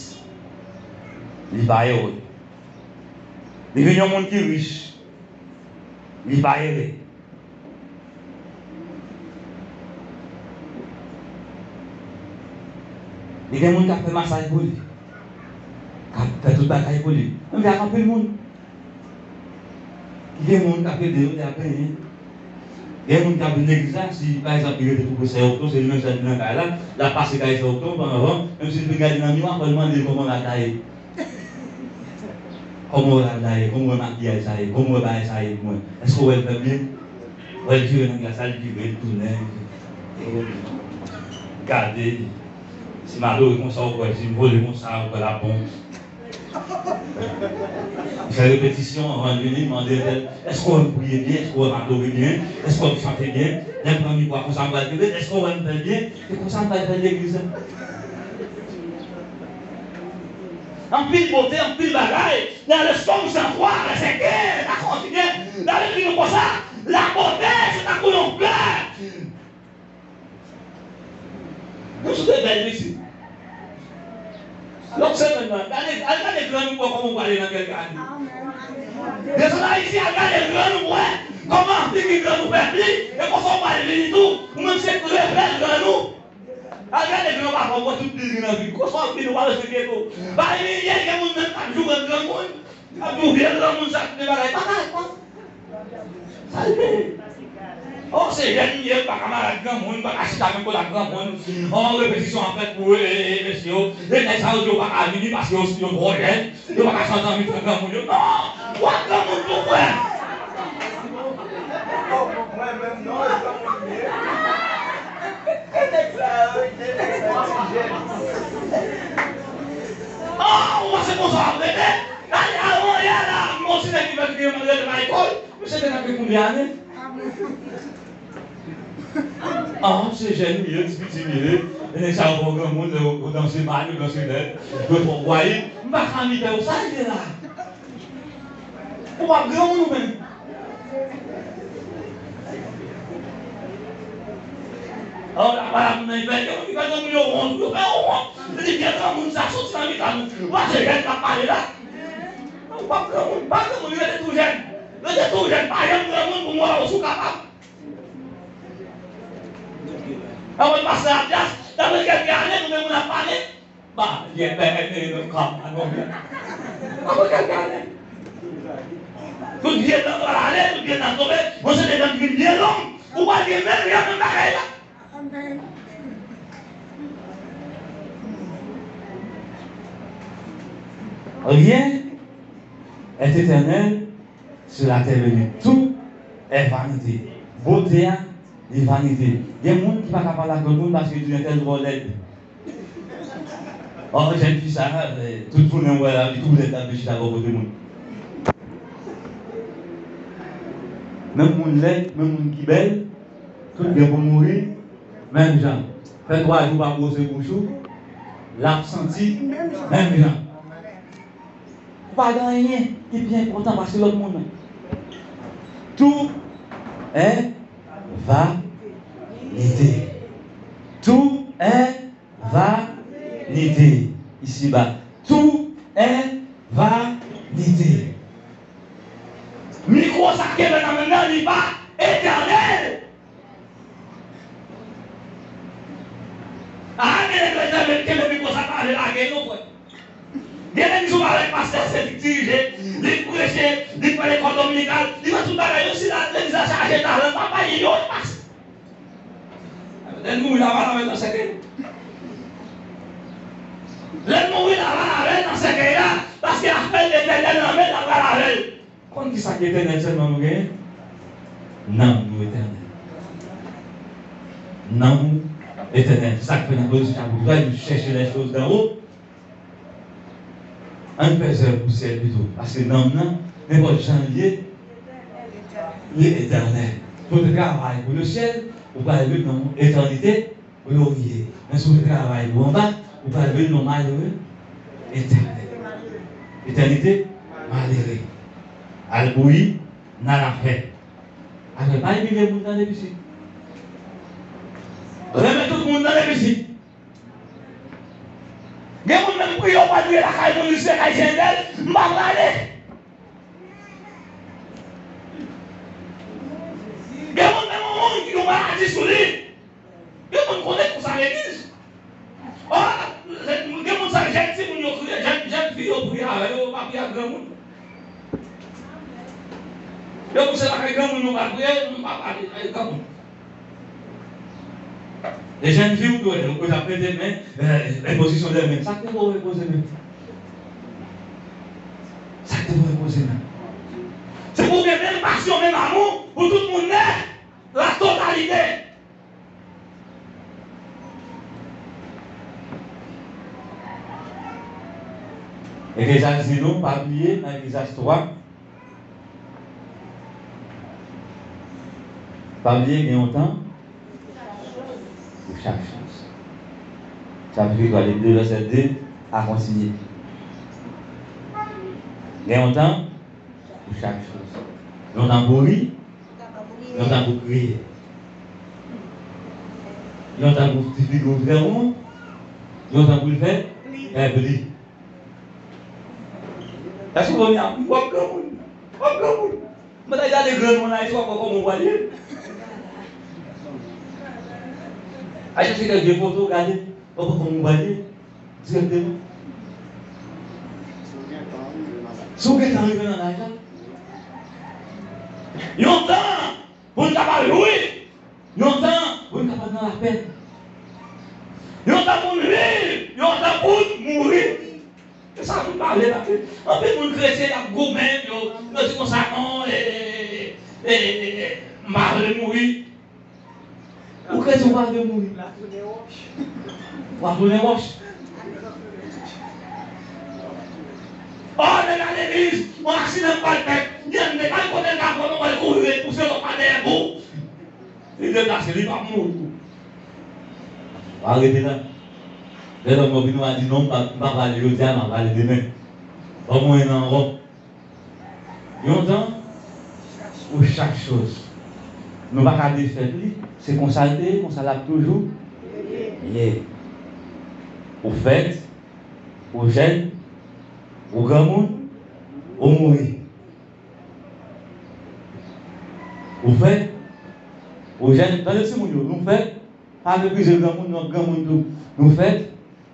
Li pa ere. Li vin yon moun ki rich. Li pa ere. Li gen moun k ap fè masaj pou li, k ap fè tout bagay pou li. Menm jan ak anpil moun ki gen moun k ap ede yo, y ap benyen. Gen moun k ap vin legliz la, si pa egzanp li rete tou pre sè Okto, se li menm sèl ki nan kay la, l ap pase kay sè Okto pandan van, menm si l vin gade nan miwa, fò l mande l kòman rad la ye. Kòman w wè rad la ye? Kòman w wè makiyaj sa ye? Kòman w wè bagay sa ye pou mwen? Èske w wè l fè byen? W wè l vire nan glas la, l vire, l tounen. Gade, si m adore konsa, w kwè, si m vole konsa, w kwè l ap bon. Li fè repetisyon anvan l vini, mande entèl, èske w wè m priye byen? Èske w wè m adore byen? Èske w wè m chante byen? Lè m pran mikwo a konsa m pral kenbe l, èske w wè m fè l byen? Se konsa m pral fè l legliz la. Anpil bote, anpil bagay. Dans le Psaume cent trois, verset quinze, la kontinye, la Bib di nou konsa, la beauté, se tankou yon flè. Nou sou de bèl mesye. Lòt semèn nan, gade, al gade grann ou pou wè kòman ou prale nan kèk ane. Desann Ayiti, al gade grann ou pou wè kòman figi grann ou fè pli, e konsa ou prale vini tou, ou menm se revè grann ou. Al gade granpapa w, wè tout bilding nan vil. Konsa w ap vin, ou pa bezwen enkyete w. Pa imilye, gen moun menm k ap joure granmoun. K ap di w vye granmoun sa, tout bagay. Pa ka, pa. Sa l ye? O, se jèn m ye, m pa ka malad granmoun, m pa ka chita menm kote ak granmoun. O, repetisyon ap fèt pou, e, e, e, mesye yo. E nèg sa yo di yo pa ka vini paske yo, yo twò jèn. Yo pa ka chante an mitan granmoun yo. Non! Ou ak granmoun tou, frè! Mwen menm, non, e granmoun m ye. E nèg sa yo, e nèg sa yo, ti jèn. Ah, ou panse konsa w ap rete? Gade, avan yè la, m wè yon ti nèg ki fè figi l rete Michael. Misye te nan gen konbyen ane? Ah, se jèn m ye, ti piti m ye. E nèg sa yo pran granmoun, lè yo, yo danse mal, yo danse lèd, yo twò gwayip. M pa ka imite yo, sa l ye la? Ou p ap granmoun ou menm? Alò, la, pa la moun nan, li fè, li fè granmoun yo wont, yo fè yo wont. Li di, vye granmoun sa, soti nan mitan nou. Ou pa se jèn k ap pale la? Non, ou p ap granmoun, pa granmoun, rete tou jèn. Rete tou jèn, pa janm granmoun pou m wè w si w kapab. Avan l pase Abdias, apre kèk ane, nou gen moun ap pale. Ba, vye pè, e, e, e, kòm, anon, vye. Avan kèk ane. Tout vye tan pral ale, tout vye tan tonbe, yon seri de tan ki vin byen long, ou pral gen menm jan, menm bagay la. Rien est éternel sur la terre bénite. Tout est vanité. Bote a, li vanite. Gen moun ki pa ka pale ak lòt moun paske yo di entèl twò lèd. Ò, jèn fi sa, eh, tout jounen w wè l, li tou lèd, l ap vin chita bò kote moun. Menm moun lèd, menm moun ki bèl, tout gen pou mouri menm jan. Fè twa jou w pa bwose bouch ou, l ap santi menm jan. Ou pa gen anyen ki pi enpòtan pase lòt moun nan. Tout est vanité. Tout est vanité. Isiba, tout est vanité. Mikwo sa k kenbe nan men l lan, li pa etènèl. A, gen nèg lè kenbe mikwo sa pa vle lage non, frè. Gen legliz ou pa wè pastè se li k dirije, li k preche, li k fè lekòl dominikal, li fè tout bagay yo, si la legliz la chaje talan, pa bay youn pastè. Lè l mouri la, va lave l nan sèkèy. Lè l mouri la, va lave l nan sèkèy la, paske afè l etènèl nan men l, la va lave l. Konn kisa ki etènèl sèlman nou genyen? Nanm nou etènèl. Nanm ou etènèl. Se sa k fè nan Kolose chapit twa, nou chèche les choses d'en haut. Ann fè zèv pou syèl pito. Paske nanm nan, nenpòt jan l ye, li etènèl. Si w te travay pou le syèl, ou pral viv nan yon etènite gloriye. Men si w te travay pou anba, ou pral viv yon malere etènèl. Etènite malere. Al bouyi nan lafè. Afè pa imilye moun nan depi isit. Renmen tout moun nan depi isit. Gen moun menm priye w pral priye lakay moun, li se kay Jendèl, m pa prale. Gen moun menm yon moun ki gen maladi sou li. Gen moun konnen konsa legliz. Ò, gen moun sa jèn timoun yo kriye, jèn, jèn fi yo priye avè yo, yo pa priye ak granmoun. Yo pouse lakay granmoun yo pral priye, nou pa pale, ay granmoun. E jèn fi ou dwe, ou ap mete men, eh, enpozisyon de men. Sa k te fè w enpoze men? Sa k te fè w enpoze men? Se pou w gen menm pasyon, menm amou pou tout moun nèt, la totalite. Eklezyas di nou, pa bliye, nan Eklezyas twa, pa bliye, gen yon tan pou chak chòz. Chapit twa, de vèsè de a kontinye. Gen yon tan pou chak chòz. Yon tan pou ri, yon tan pou kriye. Yon tan pou ti figi w trè won, yon tan pou l fè, fè pli. Èske w konnen w ap granmoun? W ap granmoun. Mwen ta gade granmoun la, w ap wè kòman w pral ye. Al chèche kèk vye foto, gade, w ap wè kòman w pral ye. Dirèkteman. Si w gentan rive nan laj la. Yon tan pou n kapab jwi. Yon tan pou n kapab nan lapè. Yon tan pou n viv. Yon tan pou n mouri. Se sa moun pa vle, paske anpil moun kretyen y ap goumen, yo, yo di konsa non, e, e, e, e, e, m pa vle mouri. Ou kretyen ou pa vle mouri. W ap tounen wòch. Ò, nèg la legliz, yon aksidan k pral fèt, nèg la kote l ka pran, mwen kouri ret pouse lòt pa dèyè gou. Li deplase, li p ap mouri. W a rete la. Lè lòm nan vin, w a di non, m pa, m pa prale jodi a, m a prale demen. Ban mwen nan ankò. Yon tan pou chak chòz. Nou pa ka defèt li, se konsa l te ye, konsa l ap toujou ye. Ou fèt, ou jèn, ou granmoun, ou mouri. Ou fèt, ou jèn, tande timoun yo, nou fèt, pa meprize granmoun, nou granmoun tou. Nou fèt,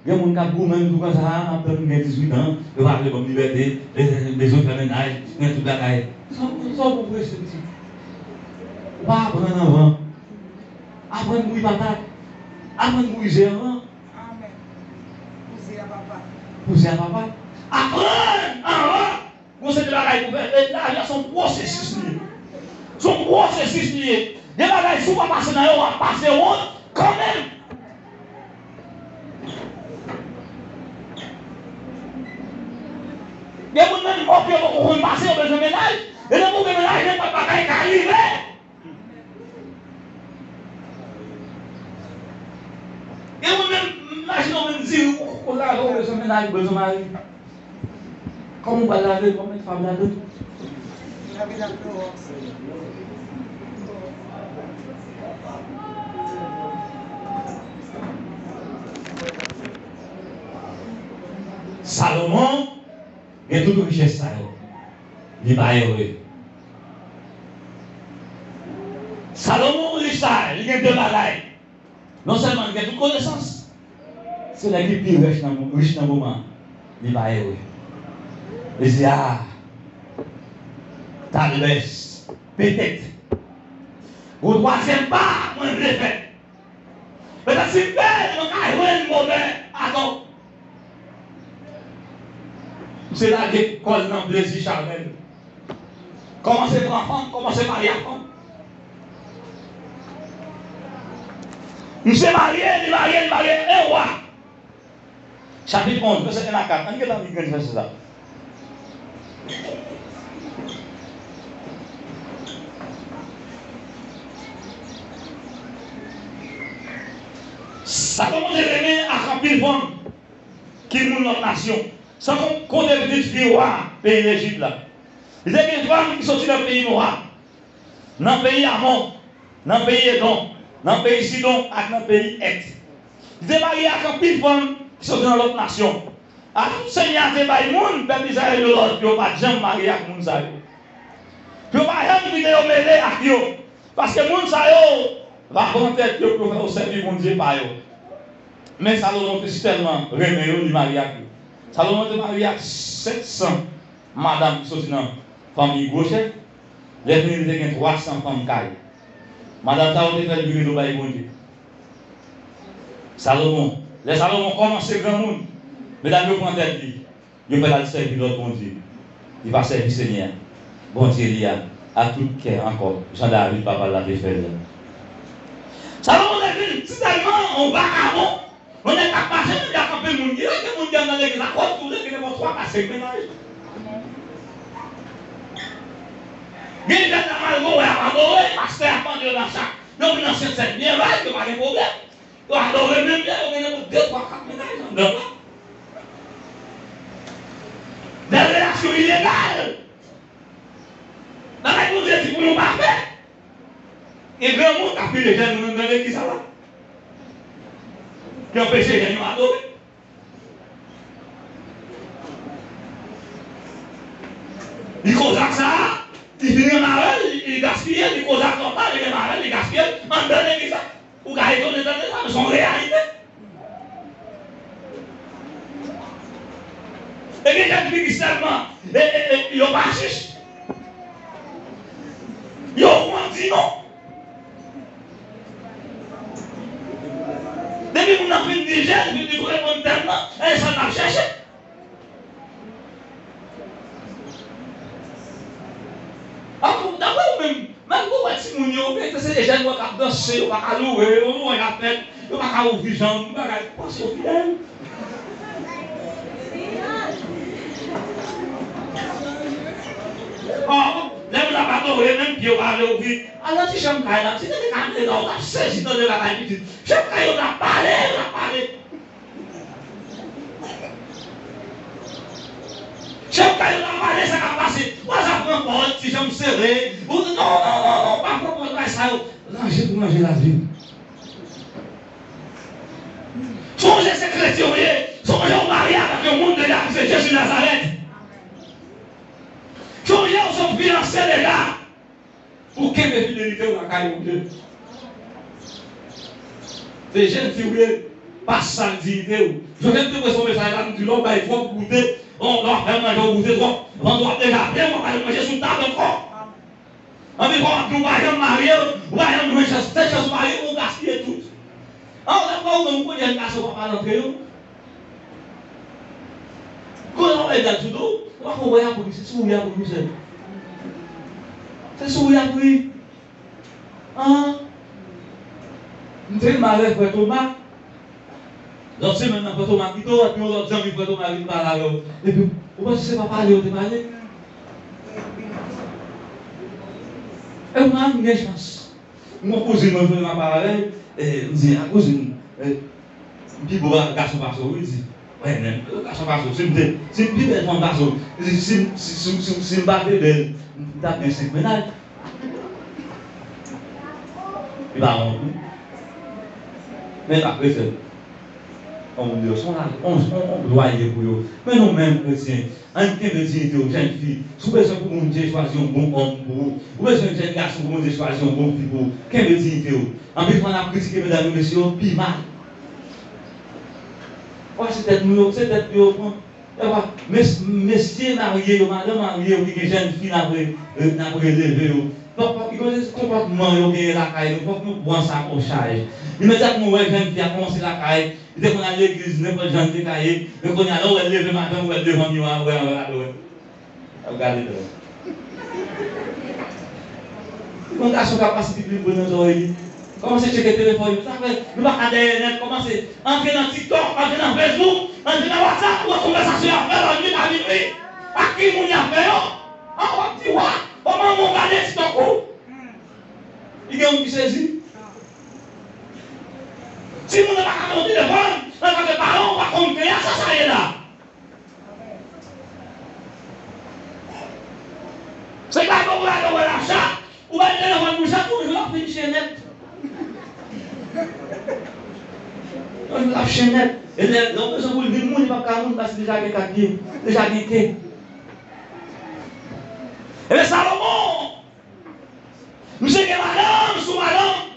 gen moun k ap goumen tou konsa, m ap tann m gen dizuit an, yo pa vle ban m libète, bezwen fè mennaj, gen tout bagay. Sa, sa w pou prese pitit? Ou pa aprann anvan. Aprann bouyi patat. Aprann bouyi ze anvan. Amèn. Pou ze a pa pa. Pou ze a pa pa. Aprann anvan. Gon seri de bagay pou fè. E lavi a se yon pwosesis li ye. Se yon pwosesis li ye. Gen bagay, si w pa pase nan yo, w ap pase wont kanmenm. Gen moun menm, ok, yo poko konn pase, yo bezwen mennaj. E depi w gen mennaj, nenpòt bagay ka rive. Gen moun menm, imajine w menm diri w poko lave, w bezwen mennaj, w bezwen mari. Kòman w pral lave l? Kòman w fè ap lave l? Salomon gen tout richès sa yo. Li pa ere. Salomon rich sa, li gen de bagay. Non sèlman li gen tout konesans, se nèg ki pi rich nan, rich nan moman an, li pa ere. Li di, a, talvès, petèt, yon twazyèm pa, mwen vle fè. Petèt si m fè l, mwen ka jwenn bonè atò. Misye lage kò l nan plezi charnèl. Kòmanse pran fanm, kòmanse marye ak fanm. Misye marye, li marye, li marye, e wa. Chapit onz, vèsè en a kat. Ann gade li grenn vèsè sa. Salomon te renmen ak anpil fanm ki moun lòt nasyon, san kon-, konte pitit fi wa peyi Lejip la. Li te gen fanm ki soti nan peyi Mowab, nan peyi Amon, nan peyi Edon, nan peyi Sidon ak nan peyi Èt. Li te marye ak anpil fanm ki soti nan lòt nasyon. Akoz Senyè a te bay moun pèp Izrayèl yo lòd pou yo pa t janm marye ak moun sa yo, pou yo pa janm kite yo mele ak yo, paske moun sa yo va pran tèt yo pou yo fè yo sèvi bondye pa yo. Men Salomon te sitèlman renmen yo, li marye ak yo. Salomon te marye ak sèt san madanm ki soti nan fanmi gwo chèf. Lè fini, li te gen twa san fanm kay. Madanm sa yo te fè l vire do bay Bondye. Salomon, lè Salomon kòmanse granmoun, medam yo pran tèt li, yo fè l al sèvi lòt bondye. Li pa sèvi Senyè a, Bondye li a, ak tout kè ankò, jan David, papa l la, te fè l la. Salomon te vin sitèlman yon vakabon. Yon nèg k ap mache menm jan ak anpil moun ki la, gen moun ki anndan legliz la, kòm tou gen nenpòt twa, kat, senk mennaj. Gen jèn la mal gwo, wè ap adore, pastè ap mande yo nan chak. Yo vin nan Sentsèn byen ray, yo pa gen pwoblèm. Yo adore menm jan, yo gen nenpòt de, twa, kat mennaj anndan la. Dè relasyon ilegal. Bagay Bondye di pou nou pa fè. Gen granmoun k ap file jèn nou nan legliz sa la, ki anpeche jèn yo adore. Li koze ak sa a, li vin gen marèl, li, li gaspiye, li koze ak lòt la, li gen marèl, li gaspiye anndan legliz la. Ou ka etone tande sa, men se yon reyalite. E gen jèn fi ki sèlman, e, e, e, yo pa chich. Yo konn di non. Depi moun nan fin di jèn, fin di reponn tèm nan, e sa n ap chèche. Apre, daprè ou menm, menm pou wè timoun yo, oubyen se de jèn wè k ap danse, yo pa ka loure, yo louwanj ap fèt, yo pa ka ouvri janm, bagay, panse yo fidèl. Ò, lè moun ap adore, menm pye yo pa vle ouvri. Al nan ti chanm kay la, si te te ka mete la, ou t ap sezi tande lakay pitit. Chanm kay yo t ap pale, yo t ap pale. Chèf kay yo la pale sa k ap pase. Ou pa sa pran pòz, ti janm sere. Ou, non, non, non, non, pa pran pòz bagay sa yo. Ranje pou ranje lavi w. Sonje se kretyen w ye. Sonje w marye avèk yon moun deja ki se Jezi Nazarèt. Sonje w se yon fiyanse deja. Ou kenbe fidelite w lakay Bondye. Se jèn fi w ye, pa sal diyite w. Jodi a m te voye yon mesaj la, m di lè w bay twòp goute, lè w fè manje w goute twòp, vant w ap deja plen, w ap al manje sou tab ankò. Anpi fò w ap di w pa janm marye, ou pa janm jwenn chans, sèl chans ou pa gen, ou gaspiye tout. An, lè w pa ou menm, ou konn jèn gason w ap al antre yo. Kote w ap al sou do, ou pa fè w wè apri, se souri apri misye. Se souri apri. An, m te mal avèk frè Toma. Lòt semèn nan, frè Toma kite w, epi yon lòt zanmi frè Toma vin pale avè w. Epi, ou panse se pa pale yo te pale? E mwen, m gen chans. M gon kouzin mwen, m ap pale avè l, e, m di, a kouzin, e, m pi bo gason pase w, wi, li di, wè, men, gason pase w, si m te, si m pi bèl fanm pase w, li di, si, si, si, si, si m pa te bèl, m t ap gen senk mennaj. Li pa wont, wi. Men l pa prese. Yon moun deyò, se yon la-, yon, yon, yon glwa li ye pou yo. Men nou menm, kretyen, ann kenbe diyite w, jèn fi. Si w bezwen pou Bondye chwazi yon bon òm pou ou, ou bezwen jèn gason pou Bondye chwazi yon bon fi pou ou, kenbe diyite w. Anpil fwa, n ap kritike medam yo, mesye yo pi mal. Wè, se tèt nou yo, se tèt nou yo pran. Ewa, mes-, mesye marye yo, madanm marye yo ki gen jèn fi n ap re-, n ap releve yo. Fòk, fòk, ki kote konpòtman yo genyen lakay nou, fòk nou pran sa an chaj. Imedyatman w wè jèn fi a kòmanse lakay, li te konn al legliz, nenpòt jan li te ka ye, men kounye a lè w wè l leve maten, w wè l devan miwa, w wè, w wè, w wè. Ap gade dèyè. Yon gason k ap pase pitit li pran nan zòrèy li. Kòmanse tcheke telefòn li. Sa fè, nou pa ka dèyè nèt. Kòmanse antre nan TikTok, antre nan Facebook, antre nan WhatsApp, pou wè konvèsasyon y ap fè lannwit a minwi. Ak ki moun y ap fè yo. An, w ap di, wa, kòman moun gade TikTok ou? Li gen moun ki sezi. Si moun nan pa ka pran telefòn, antanke paran, ou pa konn kè a, sa sa ye la. Se pa bon pou lage wè lachat, ou bay telefòn pou chat, ou jwenn l ap fè chen nèt. Yon jou l ap chen nèt. E lè, lè w bezwen pou l vin moun, li p ap ka moun, paske deja gen kat pye, deja gen ke. Ebyen, Salomon, misye gen madanm sou madanm.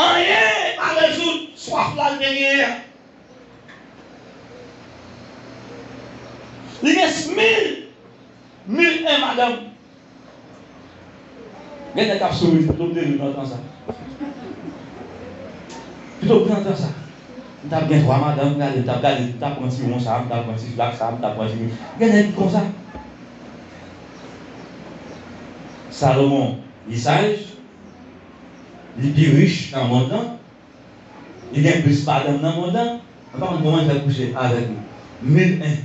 Anyen pa rezoud swaf la l te genyen an. Li gen mil, mil en madanm. Gen nèg k ap souri, pito m te viv nan tan sa. Pito m pran tan sa. M t ap gen twa madanm, gade, m t ap gade, m t ap pran ti won sa, m t ap pran ti flak sa, m t ap pran ti. Gen nèg ki konsa. Salomon, li saj, li pi rich nan mond lan, li gen plis madanm nan mond lan, mwen pa konn kòman l fè kouche avèk li. Mil en.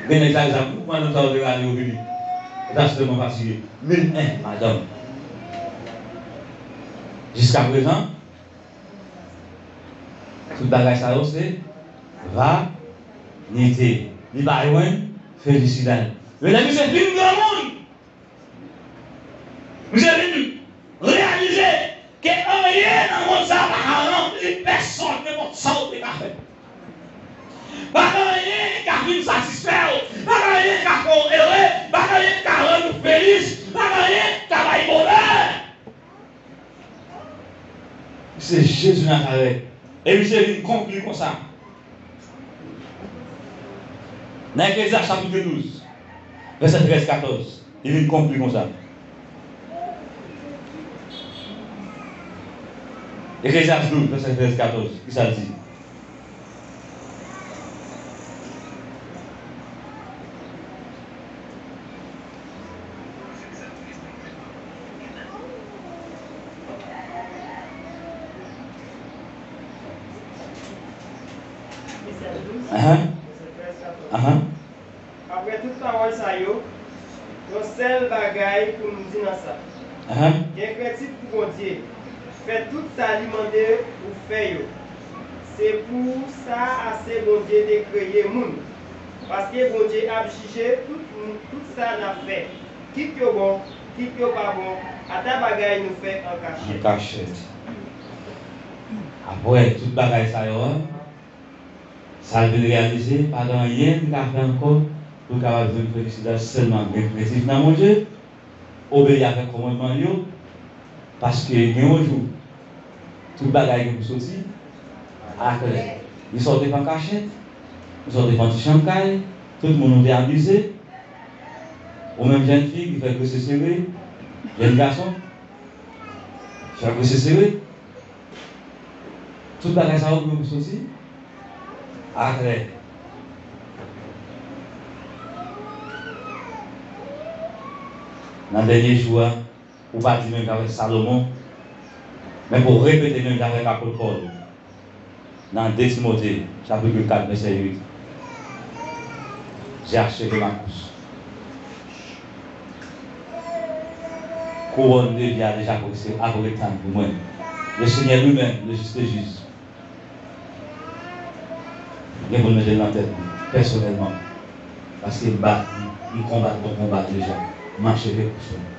Gen nèg sa, sa, pou madanm sa yo te rale yo vini. Sa se tèlman fatige. Mil en madanm. Jiskaprezan, tout bagay sa yo se vanite. Li pa jwenn felisidad. Men lè misye vin granmoun, misye vin reyalize ke anyen nan mond sa a pa ka ranpli pèsòn, nenpòt sa w te ka fè. Pa gen anyen ki ka vin satisfè w, pa gen anyen ki ka fè w ere, pa gen anyen ki ka rann ou felis, pa gen anyen ki ka bay bonè. Se Jezi Nazarèt. E misye vin konkli konsa. Nan Eklezyas chapit douz, vèsè trèz katòz, li vin konkli konsa. Eklezyas douz, vèsè trèz katòz, kisa l di? Ahan. Ahan. Apre tout pawòl sa yo, yon sèl bagay pou nou di nan sa. Ahan. Gen krentif pou Bondye. Fè tout sa li mande ou fè yo. Se pou sa ase Bondye te kreye moun. Paske Bondye ap jije tout, tout sa n ap fè. Kit yo bon, kit yo pa bon, ata bagay nou fè an kachèt. An kachèt. Apre tout bagay sa yo a, sa l vin reyalize, pa gen anyen li ka fè ankò pou l kapab jwenn felisidad, sèlman gen krentif nan Bondye, obeyi avèk kòmandman l yo, paske gen yon jou, tout bagay gen pou soti aklè. Gen sa w te fè an kachèt, gen sa w te fè an ti chanm kay, tout moun ou te abize, ou menm jèn fi ki fè grese sere, jèn gason, fè grese sere, tout bagay sa yo pou yo soti aklè. Nan dènye jou a, ou pa di menm jan avèk Salomon, men pou w repete menm jan avèk apot Pòl. Nan de Timote, chapit kat, vèsè uit. J'ai achevé ma course. Kouwòn de vi a deja prese ap ret tann pou mwen. Le Seigneur lui-même, le juste juge, gen pou l mete l nan tèt li, pèsonèlman. Paske m bat, m konbat bon konba deja. M acheve kous mwen.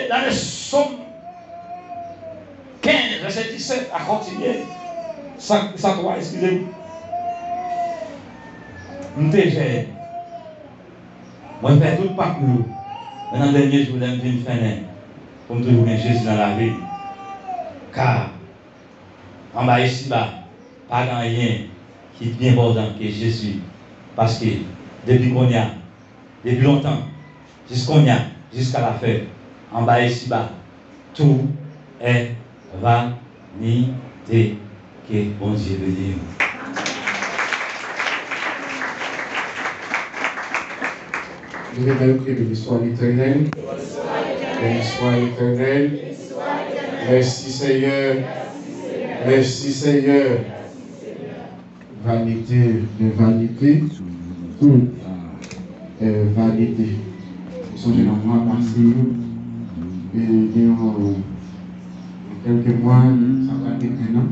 Gade Sòm kenz, vèsè disèt a kontinye. Sa, sa twa, eskize m. M te jèn. Mwen fè tout pa m yo. Men nan dènye jou, lè m vin fennen, pou m toujou gen Jezi nan lavi m. Ka anba isiba, pa gen anyen ki pi enpòtan ke Jezi. Paske depi kounye a, depi lontan, jis kounye a, jiska lafen, anba isiba, tou è vanite. Ke Bondye beni w. Leve men nou, priye. Beni swa Letènèl. Beni swa Letènèl. Mèsi, Senyè. Mèsi, Senyè. Vanite de vanite, tout est vanité. Ou sonje nan mwa pase yo, e gen yon, nan kèlke mwa, sa pral gen en an.